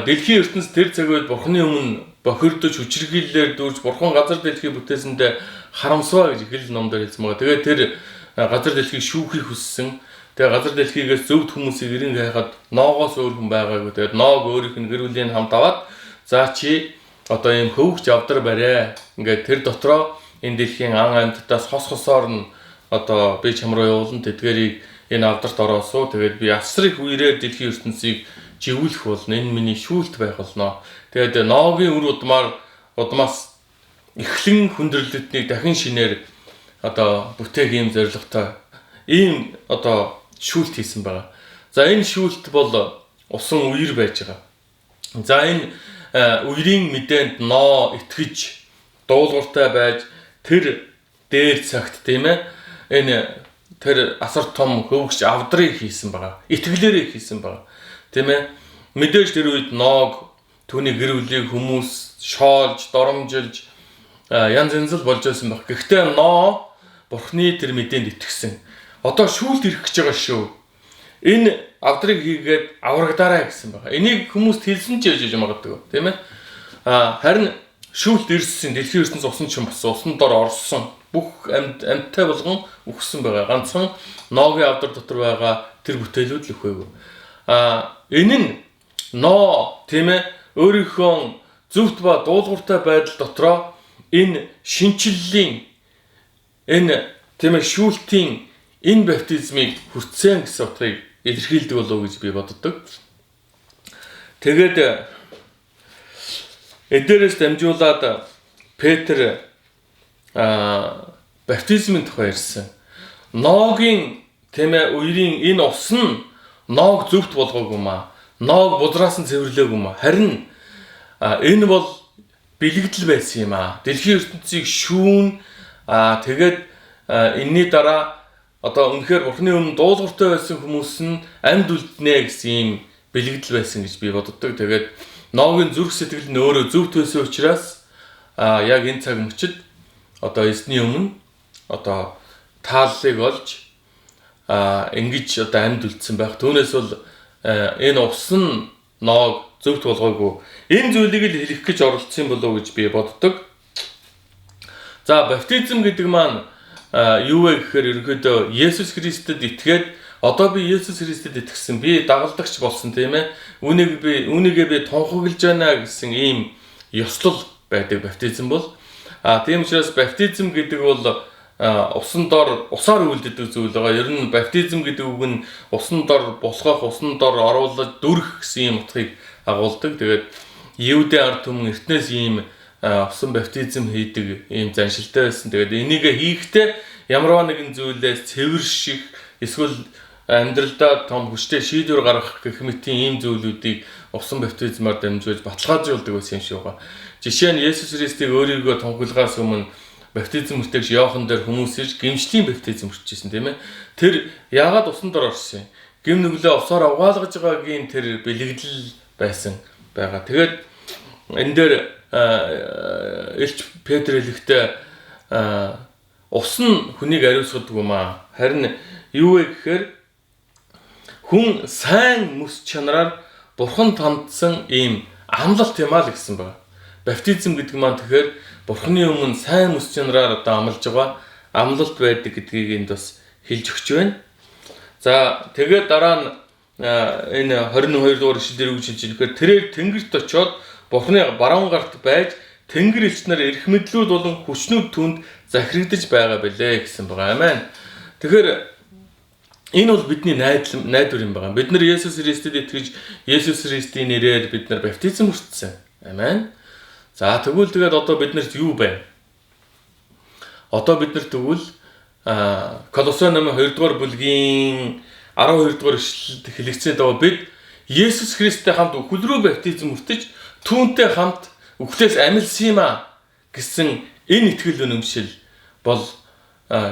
дэлхийн ертөнц тэр цаг үед Бурханы өмнө бохирдож хүчирхийллээр дүүрж Бурхан газар дэлхий бүтээсэндээ харамсваа гэж эхлэл номдор хэлсэн байгаа. Тэгээд тэр газар дэлхийг шүүхийг хүссэн. Тэгээ газар дэлхийгээс зөвхт хүмүүсийг эрен гайхаад Ноогоос өөр хүн байгаагүй. Тэгээд Ноог өөрийнх нь гэр бүлийн хамт аваад за чи одоо ийм хөвгч авдар барай. Ингээд тэр дотроо энэ дэлхийн ан амьтдаас хос хосоор нь одоо би чам руу явуулна. Тэдгэрийг энэ авдарт ороосоо. Тэгээд би асар их үерээр дэлхийн ертөнцийг живүүлэх болно. Энэ миний шүүлт байх болно. Тэгээд Ногийн үр удмаас эхлэн хүндрэлтнийг дахин шинээр одоо бүтээх ийм зорилготой ийм одоо шүүлт хийсэн байгаа. За энэ шүүлт бол усан үер байж байгаа. За энэ үерийн мэдээнд Ноо итгэж дуулууртай байж тэр дээр цагт тийм ээ энэ тэр асар том хөвгч авдрыг хийсэн байгаа. Итгэлээрээ хийсэн байгаа. Тийм ээ. Мэдээж тэр үед Ноог түүний гэр бүлийг хүмүүс шоолж, доромжилж янз янз л болж байсан баг. Гэхдээ Ноо Бурхны тэр мэдээнд итгэсэн. Одоо шүүлт ирэх гэж байгаа шүү. Энэ авдрыг хийгээд аврагдаарай гэсэн байгаа. Энийг хүмүүст хэлсэн ч яж магадгүй, тийм ээ. Харин шүүлт ирсэн, дэлхийн ертөнц усан ч юм болсон, усан дор орсон. Бүх амьттай болгон үхсэн байгаа. Ганцхан Ногийн авдар дотор байгаа тэр бүтээлүүд л үхээгүй. Энэ нь Ноо, тийм ээ, өөрийнхөө зөвхт ба дуулууртай байдал дотроо энэ шинчиллийн энэ тийм ээ шүүлтийн энэ баптизмыг хүртсэн гэсэн утгыг илэрхийлдэг болов уу гэж би боддог. Тэгээд эдгээрээс дамжуулаад Петр баптизмын тухай ярьсан. Ногийн тийм ээ үерийн энэ ус нь Ноог зөвхт болгоогүй маа. Ноог бузраас нь цэвэрлээгүй маа. Харин энэ бол бэлэгдэл байсан юм аа. Дэлхийн ертөнцийг шүүн тэгээд энэний дараа одоо үнэхээр Бурхны өмнө дуулууртай байсан хүмүүс нь амьд үлднэ гэсэн ийм бэлэгдэл байсан гэж би боддог. Тэгээд Ногийн зүрх сэтгэл нь өөрөө зөвхт байсан учраас яг энэ цаг мөчид одоо эзний өмнө одоо тааллыг олж ингэж одоо амьд үлдсэн байх. Түүнээс бол энэ ус нь Ноог зөвхт болгоогүй. Энэ зүйлийг л хэлэх гэж оролцсон болов уу гэж би боддог. За баптизм гэдэг маань юу вэ гэхээр ерөнхийдөө Есүс Христэд итгээд одоо би Есүс Христэд итгэсэн, би дагалдагч болсон, тийм ээ. Үүнийгээ би тунхаглаж байна гэсэн ийм ёслол байдаг баптизм бол. Тийм учраас баптизм гэдэг бол усан дор усаар үйлддэг зүйл байгаа. Ер нь баптизм гэдэг үг нь усан дор булхах, усан дор оруулаж дүрх гэсэн ийм утгыг агуулдаг. Тэгээд Евдээ ард түмэн эртнээс ийм усан баптизм хийдэг ийм заншилтай байсан. Тэгээд энийг хийхдээ ямарваа нэгэн зүйлээс цэвэрших эсвэл амьдралдаа том хүчтэй шийдвэр гаргах гэх мэтийн ийм зүйлүүдийг усан баптизмаар дамжуулж баталгаажуулдаг байсан юм шиг байгаа. Жишээ нь Есүс Христийг өөрийгөө тунхаглагаас өмнө баптизм хүртээгч Иохан дээр хүмүүс ирж гимшлийн баптизм хүртчихсэн, тийм ээ. Тэр яагаад усан дор орсон юм? Гим нүглээ усаар угаалгаж байгаагийн тэр бэлэгдэл байсан байгаа. Тэгээд энэ дээр Элч Петр хэлэхдээ ус нь хүнийг ариусгадаг юм аа. Харин юу вэ гэхээр хүн сайн мэс чанараар Бурхан тандсан ийм амлалт юм аа л гэсэн байна. Баптизм гэдэг маань тэгэхээр Бурхны өмнө сайн мэс чанараар одоо амлаж байгаа амлалт байдаг гэдгийг энд бас хэлж өгч байна. За тэгээд дараа нь энэ 22 дугаар ишлэл дээр үг хэлж байна. Тэгэхээр тэрээр тэнгэрт очиод Бурхны баруун гарт байж тэнгэр элч нар эрх мэдлүүд болон хүчнүүд түнд захирагдаж байгаа билээ гэсэн байгаа. Амен. Тэгэхээр энэ бол бидний найдвар юм байна. Бид нар Есүс Христэд итгэж Есүс Христийн нэрээр бид нар баптизм хүртсэн. Амен. За тэгвэл тэгээд одоо биднэрт юу байна? Одоо бид нар тэгвэл Колосой номын 2 дугаар бүлгийн 12 дугаар ишлэлд хэлэгдсэн дагуу бид Есүс Христтэй хамт үхэл рүү баптизм хүртэж түүнтэй хамт үхлээс амилсан юм а гэсэн энэ итгэл үнэмшил бол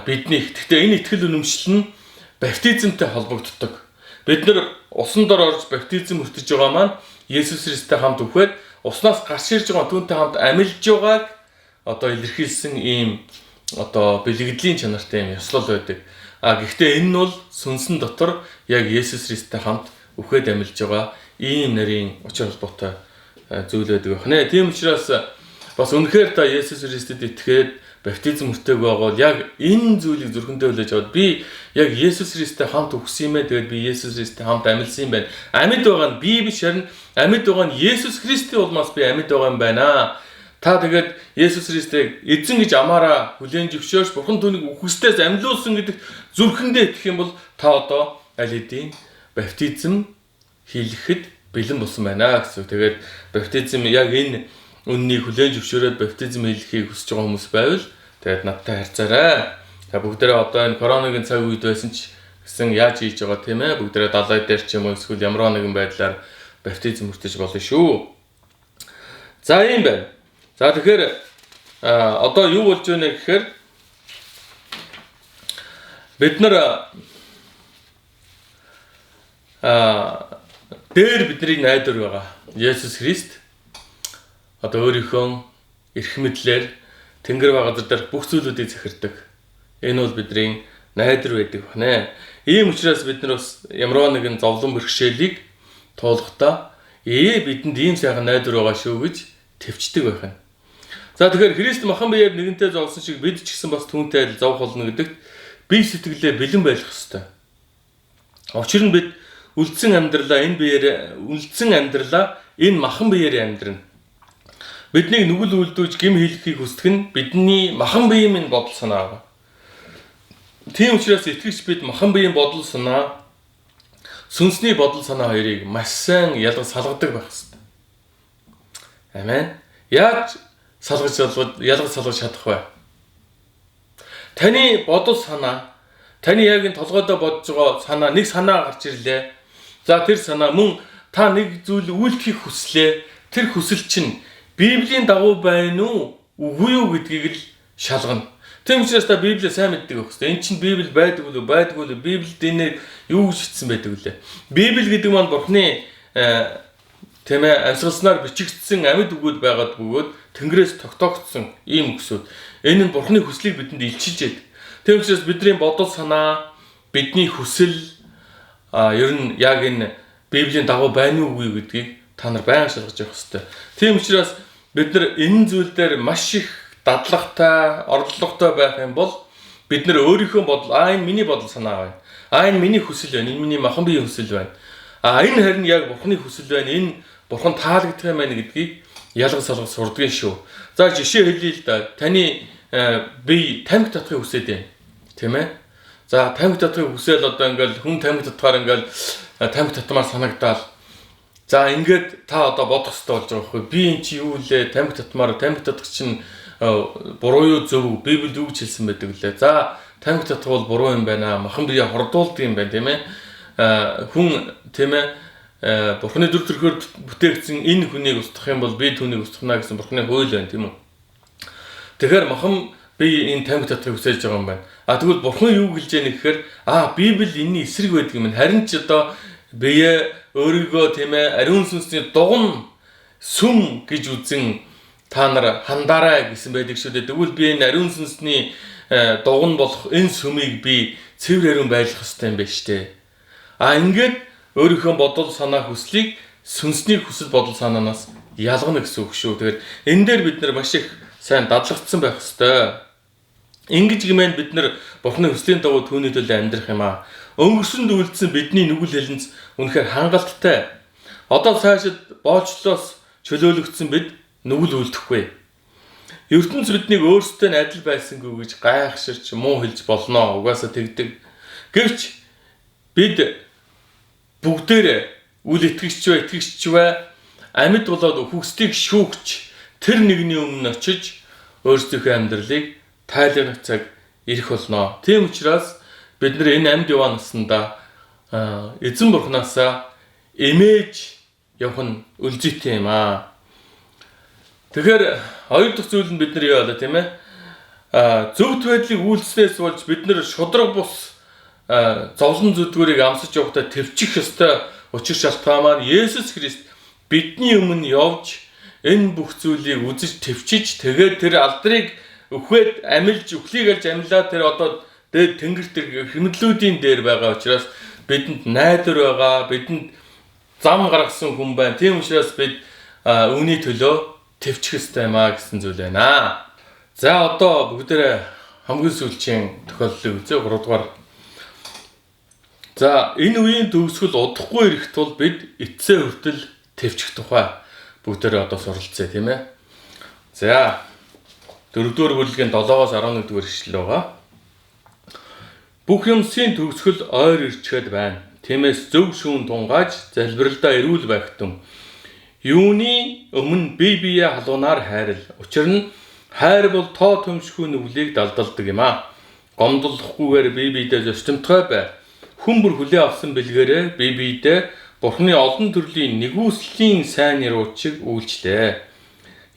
бидний. Гэхдээ энэ итгэл үнэмшил нь баптизмтай холбогддог. Бид нар усан дор орж баптизм хүртэж байгаа маань Есүс Христтэй хамт үхээд уснаас гарч ирж байгаа түүнтэй хамт амилж байгааг одоо илэрхийлсэн ийм одоо бэлгэдлийн чанартай юм ёслол байдаг. А гэхдээ энэ нь бол сүнсэн дотор яг Есүс Христтэй хамт үхээд амилж байгаа ийм нарийн учир холбоотой зүйл байдаг байна. Тийм учраас бас үнэхээр та Есүс Христэд итгээд баптизм хүртээгүй байгаа бол яг энэ зүйлийг зүрхэндээ хүлээж аваад би яг Есүс Христтэй хамт үхсэн юм ээ. Тэгээд би Есүс Христтэй хамт амилсан юм байна. Амьд байгаа нь би биш харин амьд байгаа нь Есүс Христийн улмаас би амьд байгаа юм байна. Та тэгээд Есүс Христийг эзэн гэж амаараа хүлээн зөвшөөрч Бурхан түүнийг үхсдээс амьлуулсан гэдэг зүрхэндээ итгэх юм бол та одоо аль хэдийн баптизм хийлгэхэд бэлэн болсон байна гэсэн. Тэгээд баптизм яг энэ үннийг хүлээн зөвшөөрөөд баптизм хийлгэхийг хүсэж байгаа хүмүүс байвал тэгээд надтай харьцаарай. За бүгдээрээ одоо энэ коронагийн цаг үед байсан ч гэсэн яаж хийж байгаа тийм ээ? Бүгдээрээ далай дээр ч юм уу эсвэл ямар нэгэн байдлаар баптизм хүртэж болно шүү. За ийм байна. За тэгэхээр одоо юу болж байна гэхээр бид нар дээр бидний найдвар байгаа. Есүс Христ одоо өөрийнхөө эрх мэдлээр тэнгэр ба газар дээрх бүх зүйлүүдийг захирдаг. Энэ бол бидний найдвар байдаг байна. Ийм учраас бид нар бас ямар нэгэн зовлон бэрхшээлийг туулахдаа бидэнд ийм сайхан найдвар байгаа шүү гэж төвчдөг байх нь. За тэгэхээр Христ махан биеэр нэгэнтээ зовсон шиг бид ч гэсэн бас түүнтэй адил зовх болно гэдэгт бие сэтгэлээ бэлэн байх ёстой. Учир нь бид үлдсэн амьдралаа энэ биеэр үлдсэн амьдралаа энэ махан биеэр амьдрна. Биднийг нүгэл үлдүүлж гим хийлгэхийг хүсдэг нь бидний махан биеийн минь бодол санаа байгаа. Тийм учраас итгэгч бид махан биеийн бодол санаа, сүнсний бодол санаа хоёрыг маш сайн ялгаж салгадаг байх ёстой. Амен. Яаж салгаж ялгаж салгаж чадах вэ? Таны бодол санаа, таны яг энэ толгойдоо бодож байгаа санаа нэг санаа гарч ирлээ. За тэр санаа мөн та нэг зүйл үйлдэхийг хүслээ. Тэр хүсэл чинь Библийн дагуу байна уу, үгүй юу гэдгийг л шалгана. Тийм учраас та Библийг сайн мэддэг байх хэрэгтэй. Энд чинь Библи байдаг уу, байдгүй үү? Библиэд энэ юу гэж хэлсэн байдаг вүлээ? Библи гэдэг маань Бурхны тийм ээ амьсгалснаар бичигдсэн амьд үгүүд байгаад бөгөөд Тэнгэрээс тогтоогдсон ийм үгсүүд. Энэ нь Бурхны хүслийг бидэнд илчилж яадаг. Тийм учраас бидний бодол санаа, бидний хүсэл ер нь яг энэ Библийн дагуу байна уу үгүй гэдгийг та нар байнга шалгаж явах хэрэгтэй. Тийм учраас бид нар энэ зүйл дээр маш их дадлагатай, орлоготой байх юм бол бид нар өөрийнхөө бодол, энэ миний бодол санаа байна. Энэ миний хүсэл байна. Энэ миний махан биеийн хүсэл байна. Энэ харин яг Бурхны хүсэл байна. Энэ Бурхан таалагдах юм байна гэдгийг ялгаж салгаж сурдгийн шүү. За жишээ хэлье л да. Таны бие тамхи татахыг хүсээд байна. Тийм ээ? За тамхи татахыг хүсээл одоо ингээл хүн тамхи татахаар ингээл тамхи татмаар санагдаал. За ингээд та одоо бодох хэрэгтэй болж байгаа байхгүй. Би эн чи юу лээ тамхи татмаар тамхи татах чинь буруу юу зөв Библиэд юу гэж хэлсэн байдаг лээ. За тамхи татах бол буруу юм байна. Махан бие хордуулдаг юм байна тийм ээ. Хүн тийм ээ Бурхны дүр төрхөөр бүтээгдсэн энэ хүнийг устгах юм бол би түүнийг устгана гэсэн Бурхны хууль байна тийм үү. Тэгэхээр махан би энэ тамхи татахыг хүсэж байгаа юм байна. Тэгвэл Бурхан юу гэлж яах гэхээр Библи энэний эсрэг байдаг юм. Харин ч одоо бие өөрийгөө тийм ээ ариун сүнсний дуган сүм гэж үзэн та нар хандаарай гэсэн байдаг шүү дээ. Тэгвэл би энэ ариун сүнсний дуган болох энэ сүмийг би цэвэр ариун байлгах хэрэгтэй юм байна шүү дээ. Ингээд өөрийнхөө бодол санаа хүслийг сүнсний хүсэл бодол санаанаас ялгана гэсэн үг шүү. Тэгэхээр энэ дээр бид нар маш их сайн дадлагдсан байх ёстой. Ингэж гэмээн бид нар Бурхны хүслийн дагуу түүний төлөө амьдрах юм аа. Өнгөрсөнд үлдсэн бидний нүгэл хэлэнц үнэхээр хангалттай. Одоо цаашид боолчлоос чөлөөлөгдсөн бид нүгэл үлдэхгүй. ертөнц биднийг өөрсдөө нь адил байсангүй гэж гайхширч муу хэлж болно. Угаасаа тэгдэг. Гэвч бид бүгдээрээ үл итгэгч бай, итгэгч бай амьд болоод үхгсдийг шүүгч тэр нэгний өмнө очиж өөрсдийнхөө амьдралыг тайлбарлах цаг ирэх болно. Тийм учраас бид нар энэ амьд яваа насандаа эзэн бурхнаасаа эмээж явах нь өлзийтэй юм аа. Тэгэхээр хоёр дахь зүйл нь бид нар юу болоо тийм ээ? Зөвхт байдлыг үйлснээс болж бид нар шудраг бус зовлон зүдгүүрийг амсаж явахдаа төвчих ёстой учир шалтгаан маань Есүс Христ бидний өмнө явж энэ бүх зүйлийг үзэж төвчиж тэгээд тэр алдрыг өхөөд амилж үхлийг алж амилаа тэр одоо дээд тэнгэр тэр хэмнэлүүдийн дээр байгаа учраас бидэнд найдвар байгаа, бидэнд зам гаргасан хүн байна. Тийм учраас бид үүний төлөө төвчих ёстой юм а гэсэн зүйл байна. За одоо бүгдээрээ хамгийн сүүлчийн тохиолдлыг үзье 3 дугаар. За энэ үеийн төгсгөл удахгүй ирэх тул бид эцсээ хүртэл төвчих тухай бүгдээрээ одоо суралцъя тийм ээ. За 4-р бүлгийн 7-оос 11-р ишлэл байгаа. Бүх юмсын төгсгөл ойр ирчгээд байна. Тиймээс зөв шүүн тунгааж залбиралдаа эрүүл байх тун. Юуны өмнө бие биеэ халуунаар хайрл. Учир нь хайр бол тоо төмшгүй нүглийг далдалдаг юм аа. Гомдлохгүйгээр бие биедээ зөрчимтгой бай. Хүн бүр хүлээн авсан бэлгээрээ бие биедээ Бурхны олон төрлийн нэгүслийн сайн яриуучиг үйлчлээ.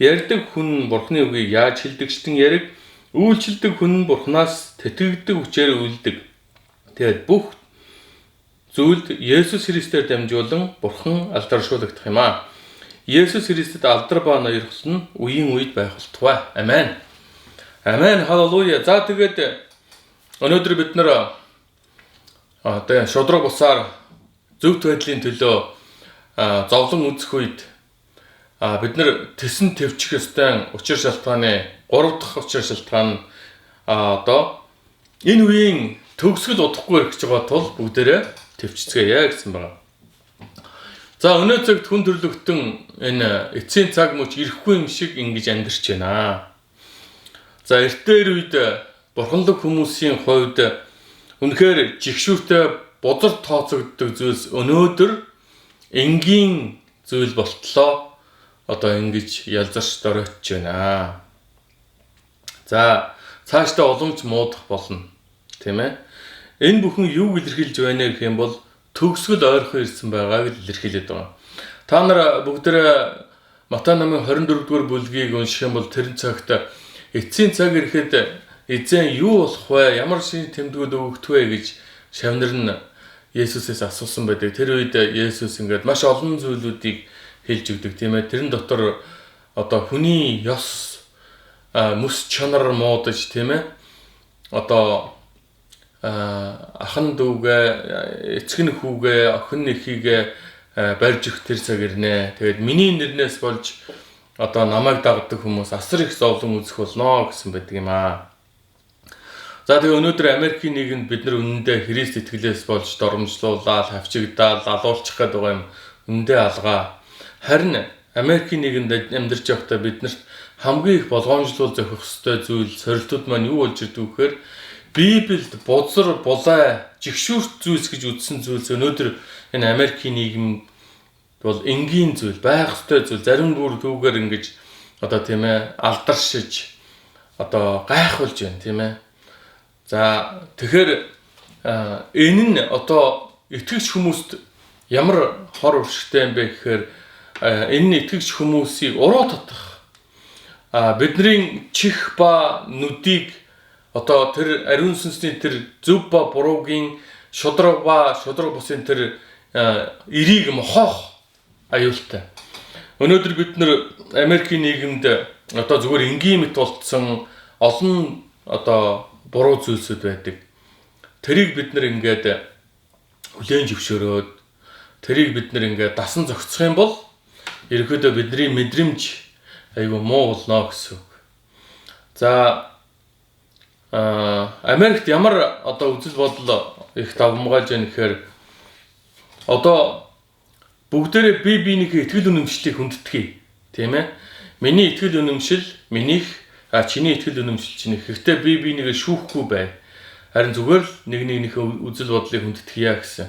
Ярьдаг хүн Бурхны үгийг яаж хэлдэгчдэн яриг, үйлчилдэг хүн Бурханаас тэтгэгддэг хүчээр үйлдэг. Тэгээд бүх зүйлд Есүс Христээр дамжуулан Бурхан алдаршуулгадах юм аа. Есүс Христэд алдар ба ноёрхол нь үеийн үед байх болтугай. Амен. Амен. Халелуя. За тэгээд өнөөдөр бид нар одоо шудраг бусаар зөвхт байдлын төлөө зовлон үзэх үед бид нар тэсэн төвчих ёстой учир шалтгааны 3 дахь учир шалтгаан нь одоо энэ үеийн төгсгөл удахгүй ирэх гэж байгаа тул бүгдээрээ төвчцгээе гэсэн байна. За өнөө цагт хүн төрлөختөн энэ эцсийн цаг мөч ирэхгүй юм шиг ингэж амьдарч байна. За эртээр үед бурханлаг хүмүүсийн хувьд үнэхээр жигшүүртэй бузар тооцогддог зүйлс өнөөдөр энгийн зүйл болтлоо одоо ингэж ялзарч доройтж байна. За цаашдаа уламж муудах болно. Тийм ээ. Энэ бүхэн юуг илэрхийлж байна гэх юм бол төгсгөл ойрхон ирсэн байгааг л илэрхийлээд байгаа. Та нар бүгдээрээ Матай намын 24-р бүлгийг унших юм бол тэр цагт эцсийн цаг ирэхэд эзэн юу болох вэ? Ямар шинэ тэмдгүүд өгөх вэ гэж шавнар нь Есүсээс асуусан байдаг. Тэр үед Есүс ингээд маш олон зүйлүүдийг хэлж өгдөг, тийм ээ. Тэрэн дотор одоо хүний ёс мэс чанар муудаж, тийм ээ. Одоо ахан дүүгээ, эцэг нь хүүгээ, охин нь эхийгээ барьж өгөх тэр цаг ирнэ. Тэгээд миний нэрнээс болж одоо намайг дагдаг хүмүүс асар их зовлон үзэх болно гэсэн байдаг юм аа. За тэгээ өнөөдөр Америкийн нийгэмд бид нар үнэндээ Христ итгэлээс болж доромжлуулаад, хавчигдаал, алуулчих гээд байгаа юм үнэндээ алгаа. Харин Америкийн нийгэмд амьдарч байхдаа биднэрт хамгийн их болгоомжлол зохих ёстой зүйл, сорилтууд маань юу болж ирдэг вэ гэхээр Библиэд бузар, булай, жигшүүрт зүйлс гэж үзсэн зүйлс өнөөдөр энэ Америкийн нийгэм бол энгийн зүйл, байх ёстой зүйл. Зарим бүр түүгээр ингэж одоо тийм ээ алдаршиж одоо гайхуулж байна, тийм ээ. За тэгэхээр энэ нь одоо итгэгч хүмүүст ямар хор уршигтай юм бэ гэхээр энэ нь итгэгч хүмүүсийг уруу татах, бидний чих ба нүдийг одоо тэр ариун сүнсний тэр зөв ба буруугийн шудраг ба шудраг бусын тэр эрийг мохоох аюултай. Өнөөдөр бид нэр Америкийн нийгэмд одоо зүгээр энгийн мэт болцсон олон одоо буруу зүйлсүүд байдаг. Тэрийг бид нар ингээд хүлээн зөвшөөрөөд тэрийг бид нар ингээд дасан зохицох юм бол Ерөнхийдөө бидний мэдрэмж айгүй муу болно гэсэн үг. За, Америкт ямар одоо үзэл бодол их давамгайлж байна гэхээр одоо бүгдээрээ бие биенийхээ итгэл үнэмшлийг хүндэтгэе. Тийм ээ? Миний итгэл үнэмшил минийх, а чиний итгэл үнэмшил чинийх. Гэхдээ бие биенийгээ шүүхгүй бай. Харин зүгээр л нэг нэгнийхээ үзэл бодлыг хүндэтгэе гэсэн.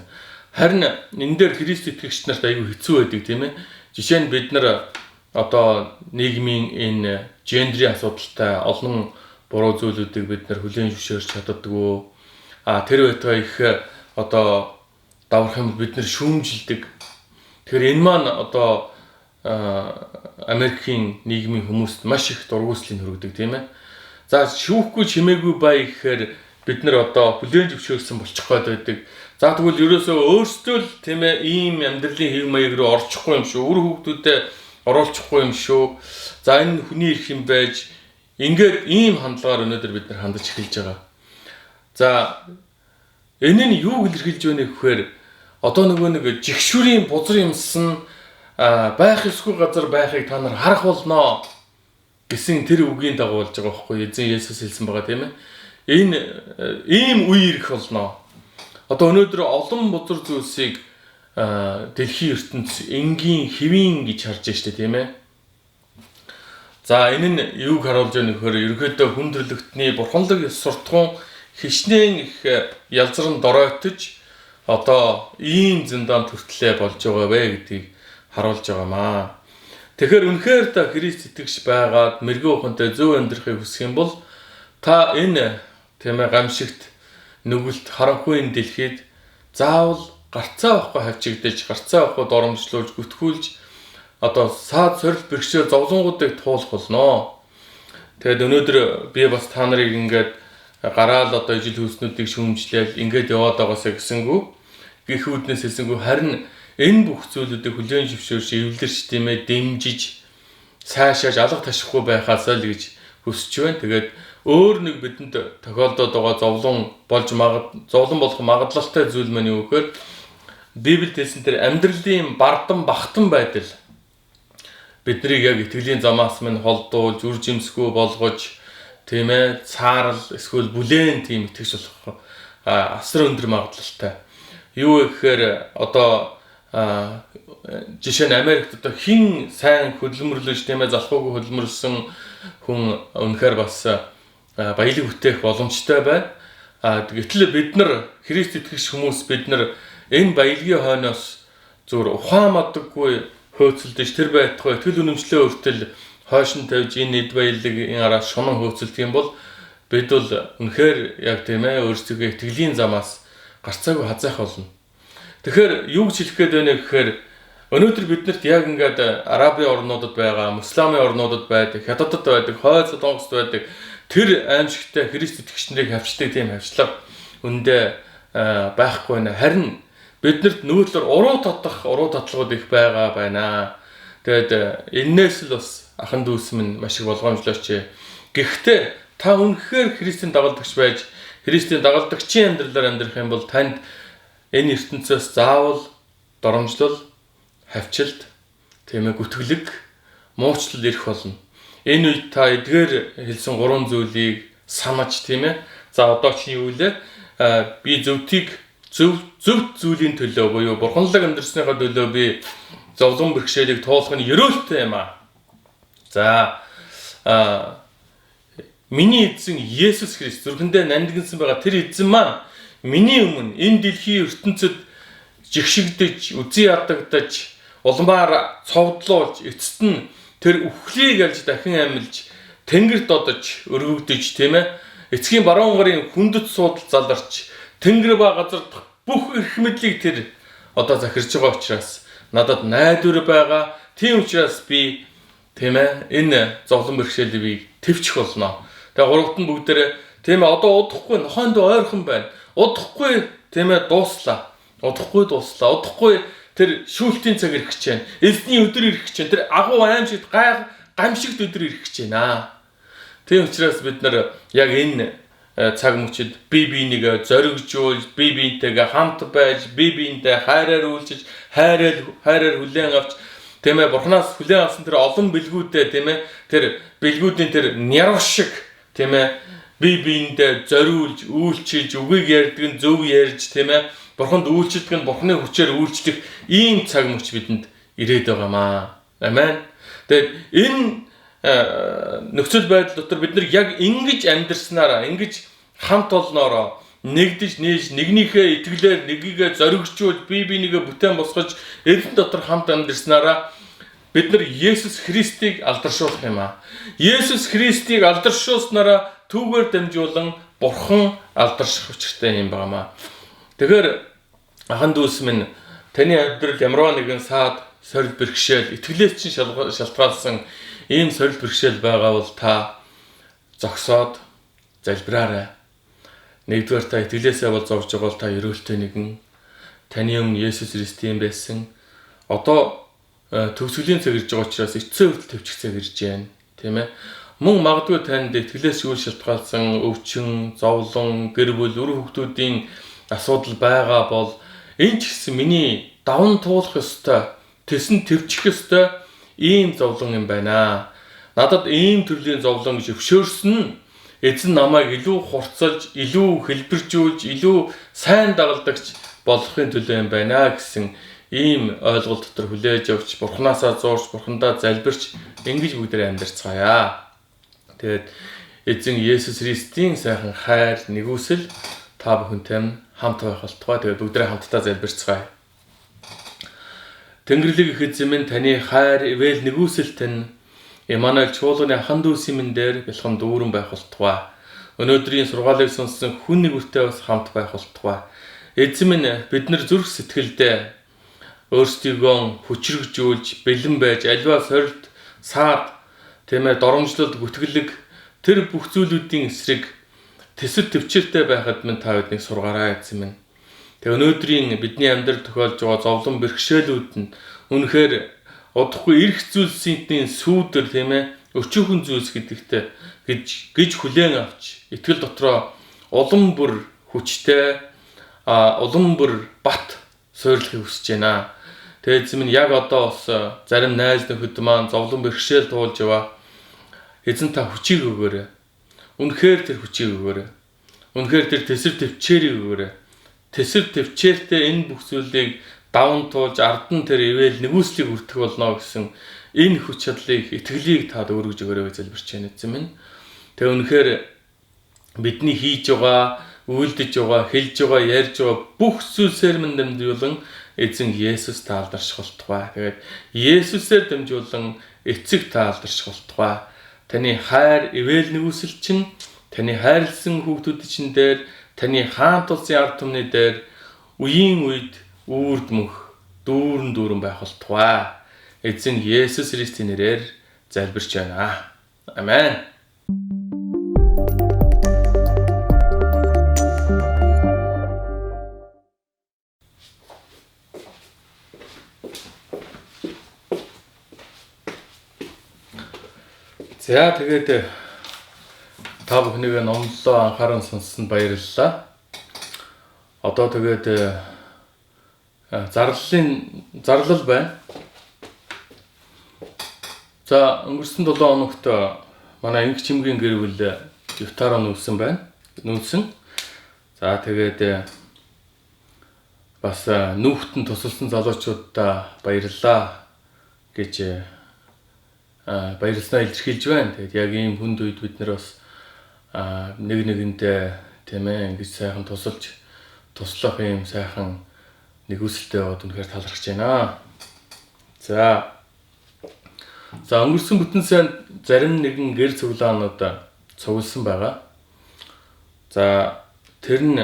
Харин энэ дээр Христ итгэгч нарт айгүй хэцүү байдаг, тийм ээ. Жишээ нь бид нар одоо нийгмийн энэ гендрийн асуудалтай олон буруу зүйлүүдийг бид нар хүлээн зөвшөөрч чаддаггүй. А тэр байтугай их одоо даврах юм бид нар шүүмжилдэг. Тэгэхээр энэ маань одоо Америкийн нийгмийн хүмүүст маш их дургүйцлийг хүргэдэг, тийм ээ. За, шүүхгүй чимээгүй бай гэхээр бид нар одоо хүлээн зөвшөөрсөн болчих гээд байдаг. За, тэгвэл ерөөсөө өөрсдөө л, тийм ээ, ийм амьдралын хэв маяг руу орчихгүй юм шүү. Үр хүүхдүүдэд оруулчихгүй юм шүү. За, энэ хүний эрх юм байж ингээд ийм хандлагаар өнөөдөр бид нар хандаж эхэлж байгаа. За, энэ нь юу илэрхийлж байна гэхээр одоо нөгөө нэг жигшүүрийн бузар юмсан байх ёсгүй газар байхыг та нар харах болно гэсэн тэр үгийн дагуу болж байгаа байхгүй, эзэн Есүс хэлсэн байгаа, тийм ээ. Энэ ийм үе ирэх болно. Одоо өнөөдөр олон бузар зүйлсийг дэлхийн ертөнц энгийн хэвийн гэж харж штэ, тийм ээ. За, энэ нь юуг харуулж байна гэхээр ерөнхийдөө хүн төрлөختний бурханлаг ёс суртахуун хичнээн их ялзран доройтож одоо ийм зиндаан төртлөө болж байгаа вэ гэдгийг харуулж байгаамаа. Тэгэхээр үнэхээр та Христ итгэгч байгаад мэрэгэн ухаантай зөв амьдрахыг хүсэх юм бол та энэ, тийм ээ, гамшигт нүгэлт харанхуй энэ дэлхийд заавал гарцаа авахгүй хавчигдаж, гарцаа авахгүй доромжлуулж, гүтгүүлж одоо саад сорил бэрхшээл зовлонгуудыг туулах болно. Тэгээд өнөөдөр би бас та нарыг ингээд гараал одоо ижил хүйснүүдийг шүүмжлээл ингээд яваад байгаасаа гэсэнгүү гих үүднээс хэлсэнгүү, харин энэ бүх зүйлүүдийг хүлээн зөвшөөрч, эвлэрч, тийм ээ, дэмжиж цаашааж алга ташихгүй байхаасаа л гэж хүсэж байна. Тэгээд өөр нэг бидэнд тохиолдоод байгаа зовлон болж магад зовлон болох магадлалтай зүйл маань юу гэхээр Библиэд хэлсэн тэр амьдралын бардан бахтан байдал биднийг яг итгэлийн замаас минь холдуулж, үр жимсгүй болгож, тийм ээ, цаарал эсвэл бүлээн тийм итгэж болох асар өндөр магадлалтай. Юу гэхээр одоо жишээ нь Америкт одоо хэн сайн хөдөлмөрлөж, тийм ээ, залхуугүй хөдөлмөрлсөн хүн үнэхээр бас баялаг бүтээх боломжтой байна. Гэтэл бид нар Христ итгэгч хүмүүс, бид нар энэ баялагын хойноос зүгээр ухаан мадаггүй хөөцөлдөж, тэр байтугай итгэл үнэмшлээ хүртэл хойш нь тавьж энэ эд баялагын араас шунан хөөцөлдөх юм бол бид бол үнэхээр яг, тийм ээ, өөрсдийнхөө итгэлийн замаас гарцаагүй хазайх болно. Тэгэхээр юу гэж хэлэх гээд байна гэхээр өнөөдөр биднэрт яг ингээд Арабын орнуудад байгаа, мусламын орнуудад байдаг, Хятадд байдаг, Хойд Солонгост байдаг тэр аимшигтай Христ итгэгч нарыг хавчдаг тийм хавчлага үндэ байхгүй байна. Харин биднэрт нөгөө талаар уруу татах уруу татлагууд их байгаа байна. Тэгээд энээс л бас ахан дүүс минь маш их болгоомжлооч. Гэхдээ та үнэхээр Христийн дагалдагч байж, Христийн дагалдагчийн амьдралаар амьдрах юм бол танд энэ ертөнцөөс заавал доромжлол, хавчилт, тийм ээ, гүтгэлэг, муучлал ирэх болно. Энэ үед та эдгээр хэлсэн гурван зүйлийг санаж, тийм ээ. За, одоо чи юу лээ? Би зөвтийг зөв зөв зүйлийн төлөө буюу бурханлаг амьдрсныхаа төлөө би зовлон бэрхшээлийг туулах нь ерөөлтэй юм аа. За, миний эзэн Есүс Христ зүрхэндээ нандинсан байгаа тэр эзэн маань миний өмнө энэ дэлхийн ертөнцид жигшигдэж, үзий ядагдаж, улмаар цовдлуулж, эцэст нь тэр үхлийг ялж дахин амилж, тэнгэрт одож, өргөгдөж, тийм ээ, эцгийн баруун гарын хүндэт суудал заларч, тэнгэр ба газар дахь бүх эрх мэдлийг тэр одоо захирч байгаа учраас надад найдвар байгаа. Тийм учраас би, тийм ээ, энэ зовлон бэрхшээлийг би төвчих болно. Тэгээ гуравт нь бүгдээрээ, тийм ээ, одоо удахгүй нохойнд ойрхон байна. Удахгүй, тийм ээ, дууслаа. Удахгүй дууслаа. Удахгүй тэр шүүлтийн цаг ирэх гэж байна. Эзний өдөр ирэх гэж байна. Тэр агуу аимшигт гай гамшигт өдөр ирэх гэж байна. Тийм учраас бид нар яг энэ цаг мөчид бие биенийгээ зоригжуулж, бие биентэйгээ хамт байж, бие биентэй хайраар үйлчиж, хайраар хайраар хүлээн авч Тийм ээ, Бурханаас хүлээн авсан тэр олон бэлгүүдээ, тийм ээ, тэр бэлгүүдийн тэр нярав шиг, тийм ээ, бие биендээ зориулж, үйлчилж, үгийг ярьдаг нь зөв ярьж, тийм ээ, Бурханд үйлчилдэг нь Бурханы хүчээр үйлчлэх ийм цаг мөч бидэнд ирээд байгаамаа. Амен. Тэгээд энэ нөхцөл байдал дотор бид нар яг ингэж амьдарснараа, ингэж хамт олноороо нэгдэж нээж нэгнийхээ итгэлээр нэгийгээ зоригжуулж бие бинийгээ бүтээн босгож эзэн дотор хамт амьдарснараа бид нар Есүс Христийг алдаршуулах юм аа. Есүс Христийг алдаршуулснараа түүгээр дамжуулан Бурхан алдарших учиртай юм байгаамаа. Тэгэхээр ахан дүүс минь, таны амьдрал ямарваа нэгэн саад сорил бэрхшээл, итгэлээс чинь шалтгаалсан ийм сорил бэрхшээл байгаа бол та зогсоод залбираарай. Нэгдүгээр, та итгэлээсээ бол зовж байгаа бол та ерөөлтэй нэгэн. Таны өмнө Есүс Христ юм байсан. Одоо төгсгөлийн цаг ирж байгаа учраас эцсийн хүртэл төвчих цаг ирж байна. Тийм ээ. Мөн магадгүй танд итгэлээс үл шалтгаалсан өвчин, зовлон, гэр бүл, үр хүүхдүүдийн асуудал байгаа бол энэ ч гэсэн миний даван туулах ёстой, тэсэн төвчих ёстой ийм зовлон юм байна. Надад ийм төрлийн зовлон гэж өвшөөрсөн эзэн намайг илүү хурцлж, илүү хэлбэржүүлж, илүү сайн дагалдагч болохын төлөө юм байна гэсэн ийм ойлголт дотор хүлээж авч, Бурхнаасаа зуурч, Бурхандаа залбирч ингэж бүгдээ амьдарцгаая. Тэгээд эзэн Есүс Христийн сайхан хайр, нэгүсэл та бүхэнтэй хамт байх болтугай. Тэгээд бүгдээ хамтдаа залбирцгаая. Тэнгэрлэг их эзэн минь, таны хайр, ивэл нэгүсэл тань Эммануэль чуулганы ахан дүүсийн минь дээр бэлхэм дүүрэн байх болтугай. Өнөөдрийн сургаалыг сонссон хүн нэг бүртээ бас хамт байх болтугай. Эзэн минь, бид нар зүрх сэтгэлдээ өөрсдийгөө хүчрэгжүүлж, бэлэн байж, аливаа сорилт, саад, тийм ээ, доромжлолт, гүтгэлэг тэр бүх зүйлүүдийн эсрэг тэсэл төвчээртэй байхад минь та биднийг сургаарай, эзэн минь. Тэг өнөөдрийн бидний амьдрал тохиолж байгаа зовлон бэрхшээлүүд нь үнэхээр удахгүй эрх зүйлсийн сүүдэр, тийм ээ, өчүүхэн зүйлс гэдэгтээ гэж хүлээн авч итгэл дотроо улам бүр хүчтэй, улам бүр бат суйрлахыг хүсэж байна. Тэгээд эзэн минь, яг одоо бас зарим найз нөхөд маань зовлон бэрхшээл туулж яваа. Эзэн, та хүчийг өгөөрэй. Үнэхээр тэр хүчийг өгөөрэй. Үнэхээр тэр тэсэр төвчээрийг өгөөрэй. Тэсэр төвчээртэй энэ бүх зүйлийг даван туулж ард нь тэр ивэл нэгүслийг хүртэх болно гэсэн энэ хүч чадлыг, итгэлийг таад өргөж өгөөрэй гэж залбирч байна, эзэн минь. Тэгээ үнэхээр бидний хийж байгаа, үйлдэж байгаа, хэлж байгаа, ярьж байгаа бүх зүйлсээр минь дамжуулан эзэн Есүс та алдарших болтугай. Тэгээд Есүсээр дамжуулан эцэг та алдарших болтугай. Таны хайр, ивэл нэгүсэл чинь таны хайрлсан хүүхдүүд чинь дээр, таны хаан тулсын ард түмний дээр үеийн үед үүрд мөнх дүүрэн дүүрэн байх болтугай. Эзэн Есүс Христийн нэрээр залбирч байна. Амен. За, тэгээд та бүхнийг номлолоо анхааран сонссонд баярлалаа. Одоо тэгээд зарлалын зарлал байна. За, өнгөрсөн 7 хоногт манай инх чимгийн гэр бүл Ютаро нүүлсэн байна. Нүүлсэн. За, тэгээд бас нүүхтэн тусалсан залуучуудаа баярлалаа гэж баярлалаа илэрхийлж байна. Тэгээд яг ийм хүнд үед бид нар бас нэг нэгэндээ, тийм ээ, ингэж сайхан тусалж туслах ийм сайхан нэгүсэлтэй байгаад үнэхээр талархаж байна. За, өнгөрсөн бүтэн сайн зарим нэгэн гэр цуглаанууд цугласан байгаа. За, тэр нь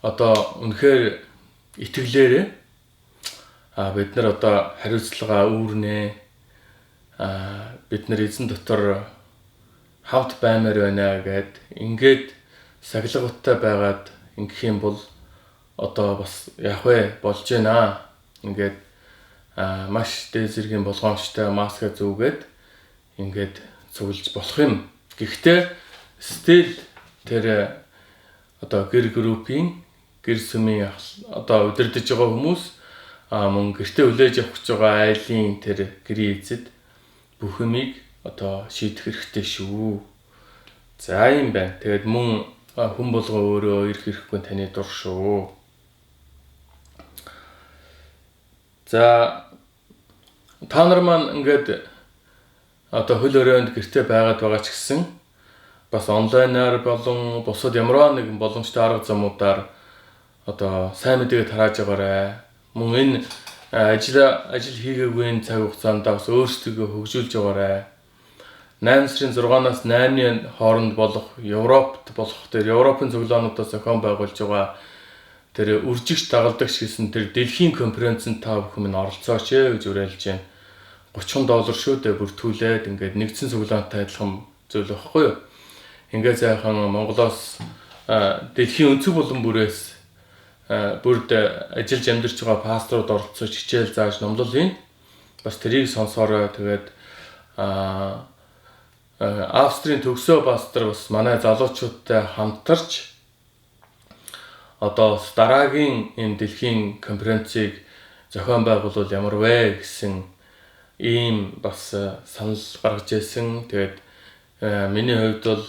одоо үнэхээр итгэлээрээ бид нар одоо хариуцлага үүрнэ. Бид нар эзэн дотор хамт баймаар байна гэд ингээд сахилгаттай байгаад ингэх юм бол одоо бас яах вэ, болж байна. Ингээд маш дээд зэргийн болгоомжтой маска зүүгээд ингээд цуглаж болох юм. Гэхдээ still тэр одоо гэр группийн, гэр сүмийн одоо удирдах байгаа хүмүүс Мөн гэртээ хүлээж авах гэж байгаа айлын тэр гэрийн эзэд бүх юмыг одоо шийдэх хэрэгтэй шүү. За юм байна. Тэгээд мөн хүн болгон өөрөө ирэх ирэхгүй таны дур шүү. За та нар маань ингээд одоо хөл өрөөнд гэртээ байгаад байгаа ч гэсэн бас онлайнаар болон бусад ямар нэгэн боломжтой арга замуудаар одоо сайн мэдээгээ тарааж байгаарай. Мөн энэ ажил хийгээгүй энэ цаг хугацаанд бас өөрсдийгөө хөгжүүлж байгаарай. 8 сарын 6-наас 8-ны хооронд болох Европт болох тэр Европын цуглаануудаас зохион байгуулж байгаа тэр үржигч дагалдагч гэсэн тэр дэлхийн конференцэнд та бүхэн минь оролцооч гэж уриалж байна. $30 шүү дээ бүртгүүлээд ингээд нэгдсэн цуглаантай адилхан зүйл байхгүй юу? Ингээд сайхан Монголоос дэлхийн өнцөг булан бүрээс бүрд ажиллаж амьдарч байгаа пасторууд оролцож хичээл зааж номлол хийн. Бас тэрийг сонсоорой. Тэгээд Австрийн төгсөө пастор бас манай залуучуудтай хамтарч одоо дараагийн энэ дэлхийн конференцийг зохион байгуулвал ямар вэ гэсэн ийм бас санал гаргаж ирсэн. Тэгээд миний хувьд бол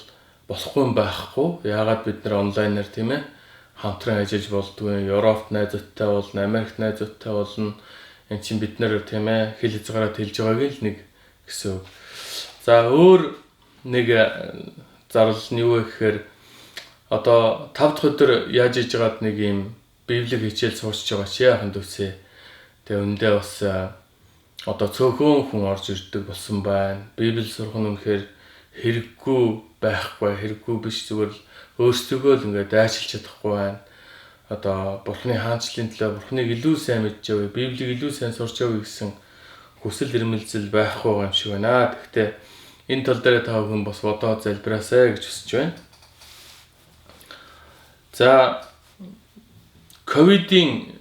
болохгүй юм байхгүй. Яагаад бид нар онлайнаар тийм хамтран ажиллаж болдгүй. Европт найзуудтай болно, Америкт найзуудтай болно. Энд чинь бид нар тийм хэл хязгаараа тэлж байгааг л нэг гэсэн үг. За өөр нэг зарлал нь юу вэ гэхээр одоо 5 дахь өдөр яаж иж байгаад нэг юм библийн хичээл суучж байгаа чи яахан дүүсээ. Тэгээ өндөө бас одоо цөөхөн хүн орж ирдэг болсон байна. Библи сурах нь үнэхээр хэрэггүй байхгүй, хэрэггүй биш, зүгээр л өөрсдөө л ингээд дайчилж чадахгүй байна. Одоо Бурхны хаанчлалын төлөө Бурхныг илүү сайн мэдж явъя, Библийг илүү сайн сурч явъя гэсэн хүсэл эрмэлзэл байхгүй юм шиг байна. Гэхдээ энэ тал дээр та бүхэн бас бодоод залбираасай гэж хүсэж байна. За ковидын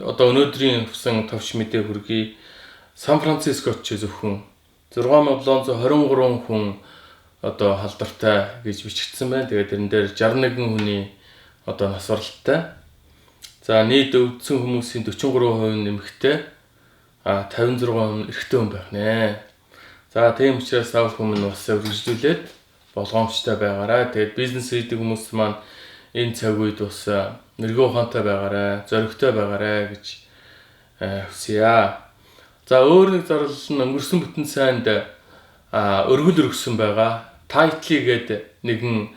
одоо өнөөдрийн өгсөн товч мэдээ хүргэе. Сан Францискот ч зөвхөн 6723 хүн одоо халдвартай гэж бичигдсэн байна. Тэгээд тэрэн дээр 61 хүний одоо нас баралтай. За нийт өвдсөн хүмүүсийн 43% нь эмэгтэй, 56% нь эрэгтэй хүн байх нэ. За тийм учраас та бүхэн минь бас үргэлжлүүлээд болгоомжтой байгаарай. Тэгээд бизнес хийдэг хүмүүс маань энэ цаг үед бас нэргэн ухаантай байгаарай, зоригтой байгаарай гэж хүсье. За өөр нэг зарлал нь өнгөрсөн бүтэн сайнд өргөл өргөсөн байгаа. Titly гэдэг нэгэн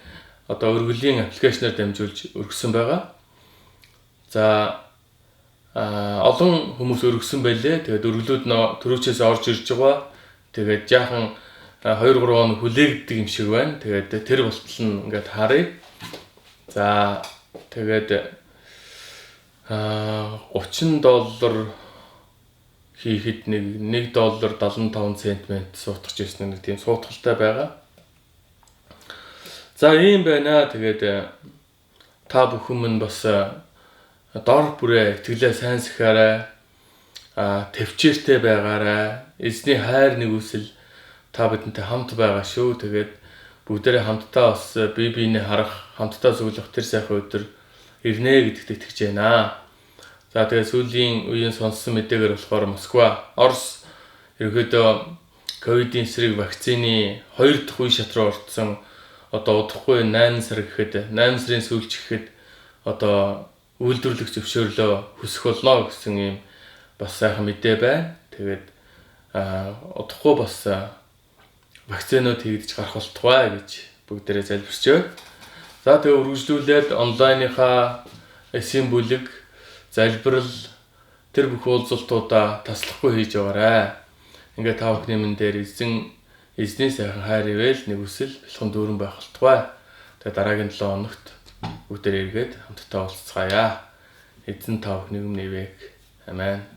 одоо өргөлийн аппликейшнаар дамжуулж өргөсөн байгаа. За олон хүмүүс өргөсөн байлээ. Тэгээд өргөлүүд нь түрүүчээс орж ирж байгаа. Тэгээд жаахан 2-3 хоног хүлээгддэг юм шиг байна. Тэгээд тэр болтол нь ингээд харъя. За тэгээд $30 хийхэд нэг $1.75 мент суутгах ирсэн нэг тийм суутгалтай байгаа. За ийм байна. Тэгээд та бүхэн минь бас дор бүрээ итгэлээ сайн сахиарай, төвчээртэй байгаарай. Эзний хайр нэгүсэл та бидэнтэй хамт байгаа шүү. Тэгээд бүгдээрээ хамтдаа бас бие биенээ харах, хамтдаа зөвлөх тэр сайхан өдөр ирнэ гэдэгт итгэж байна. За тэгээд сүүлийн үеийн сонссон мэдээгээр болохоор Москва, Орос ерөнхийдөө ковидын эсрэг вакцины 2 дахь үе шат руу орцсон. Одоо удахгүй 8 сар гэхэд, 8 сарын сүүлч гэхэд одоо үйлдвэрлэх зөвшөөрлөө хүсэх болно гэсэн ийм бас сайхан мэдээ байна. Тэгээд удахгүй бас вакцинууд хийгдэж гарах болтугай гэж бүгдээрээ залбирч байна. За тэгээ үргэлжлүүлээд онлайныхаа эсийн бүлэг, залбирал тэр бүх уулзалтуудаа таслахгүй хийж яваарай. Ингээд та бүхний минь дээр эзний сайхан хайр ивэл нэгүсэл бэлхэн дүүрэн байх болтугай. Тэгээ дараагийн 7 хоногт бүгдээрээ эргээд хамтдаа уулзцгаая. Эзэн та бүхнийг өмнө ивээг. Амен.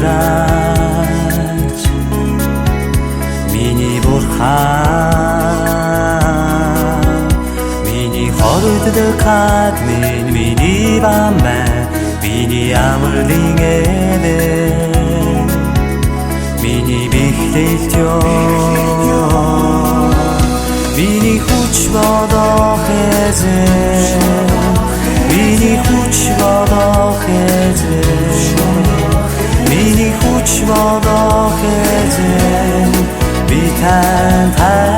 амраач, миний бурхан, миний хордог хад минь, миний бамбай, миний амралын эвэн, миний бэхлэлт ёо, миний хүч болох эзэн, миний хүч болох эзэн, миний хүч болох эзэн, би танд хайртай.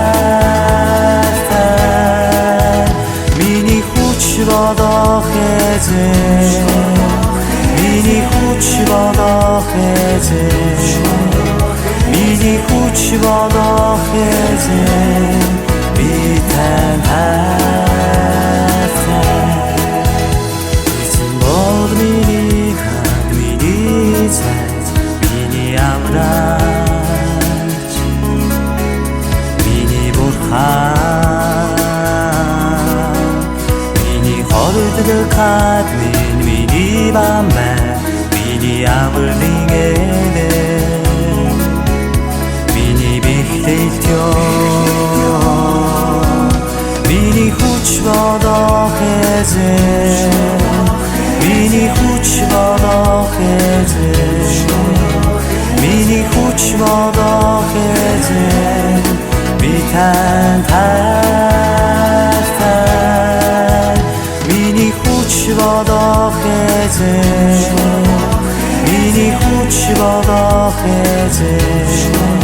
Миний хүч болох эзэн, миний хүч болох эзэн, миний хүч болох эзэн, би танд хайртай. Эзэн бол миний хад, миний цайз, миний амраач, миний бурхан, миний хордог хад минь, миний бамбай, миний амралын эвэн, миний бэхлэлт ёо, миний хүч болох эзэн, миний хүч болох эзэн, миний хүч болох эзэн, би танд хайртай. Миний хүч болох эзэн, миний хүч болох эзэн,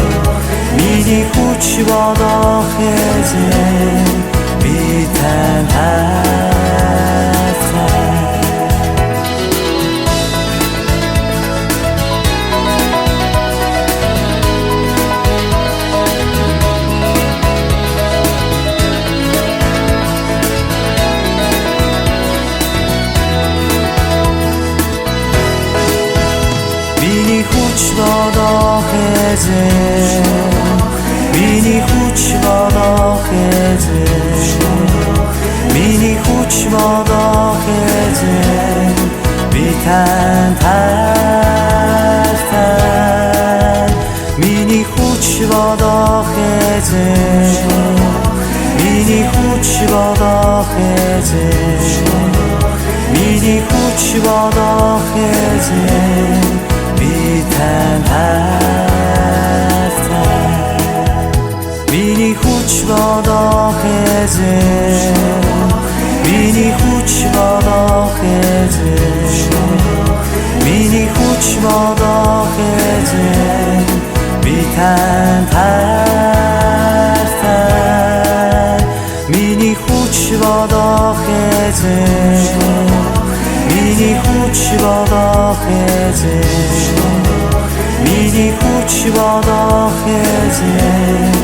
миний хүч болох эзэн, би танд хайртай. Миний хүч болох эзэн, миний хүч болох эзэн, миний хүч болох эзэн, би танд хайртай. Миний хүч болох эзэн, миний хүч болох эзэн, миний хүч болох эзэн, би танд хайртай. Миний хүч болох эзэн, миний хүч болох эзэн, миний хүч болох эзэн, би танд хайртай. Миний хүч болох эзэн, миний хүч болох эзэн, миний хүч болох эзэн,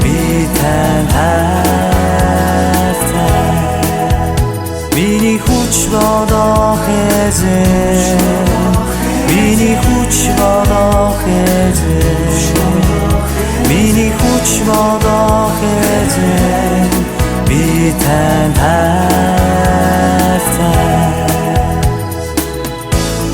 би танд хайртай. Миний хүч болох эзэн, миний хүч болох эзэн, миний хүч болох эзэн, би танд хайртай.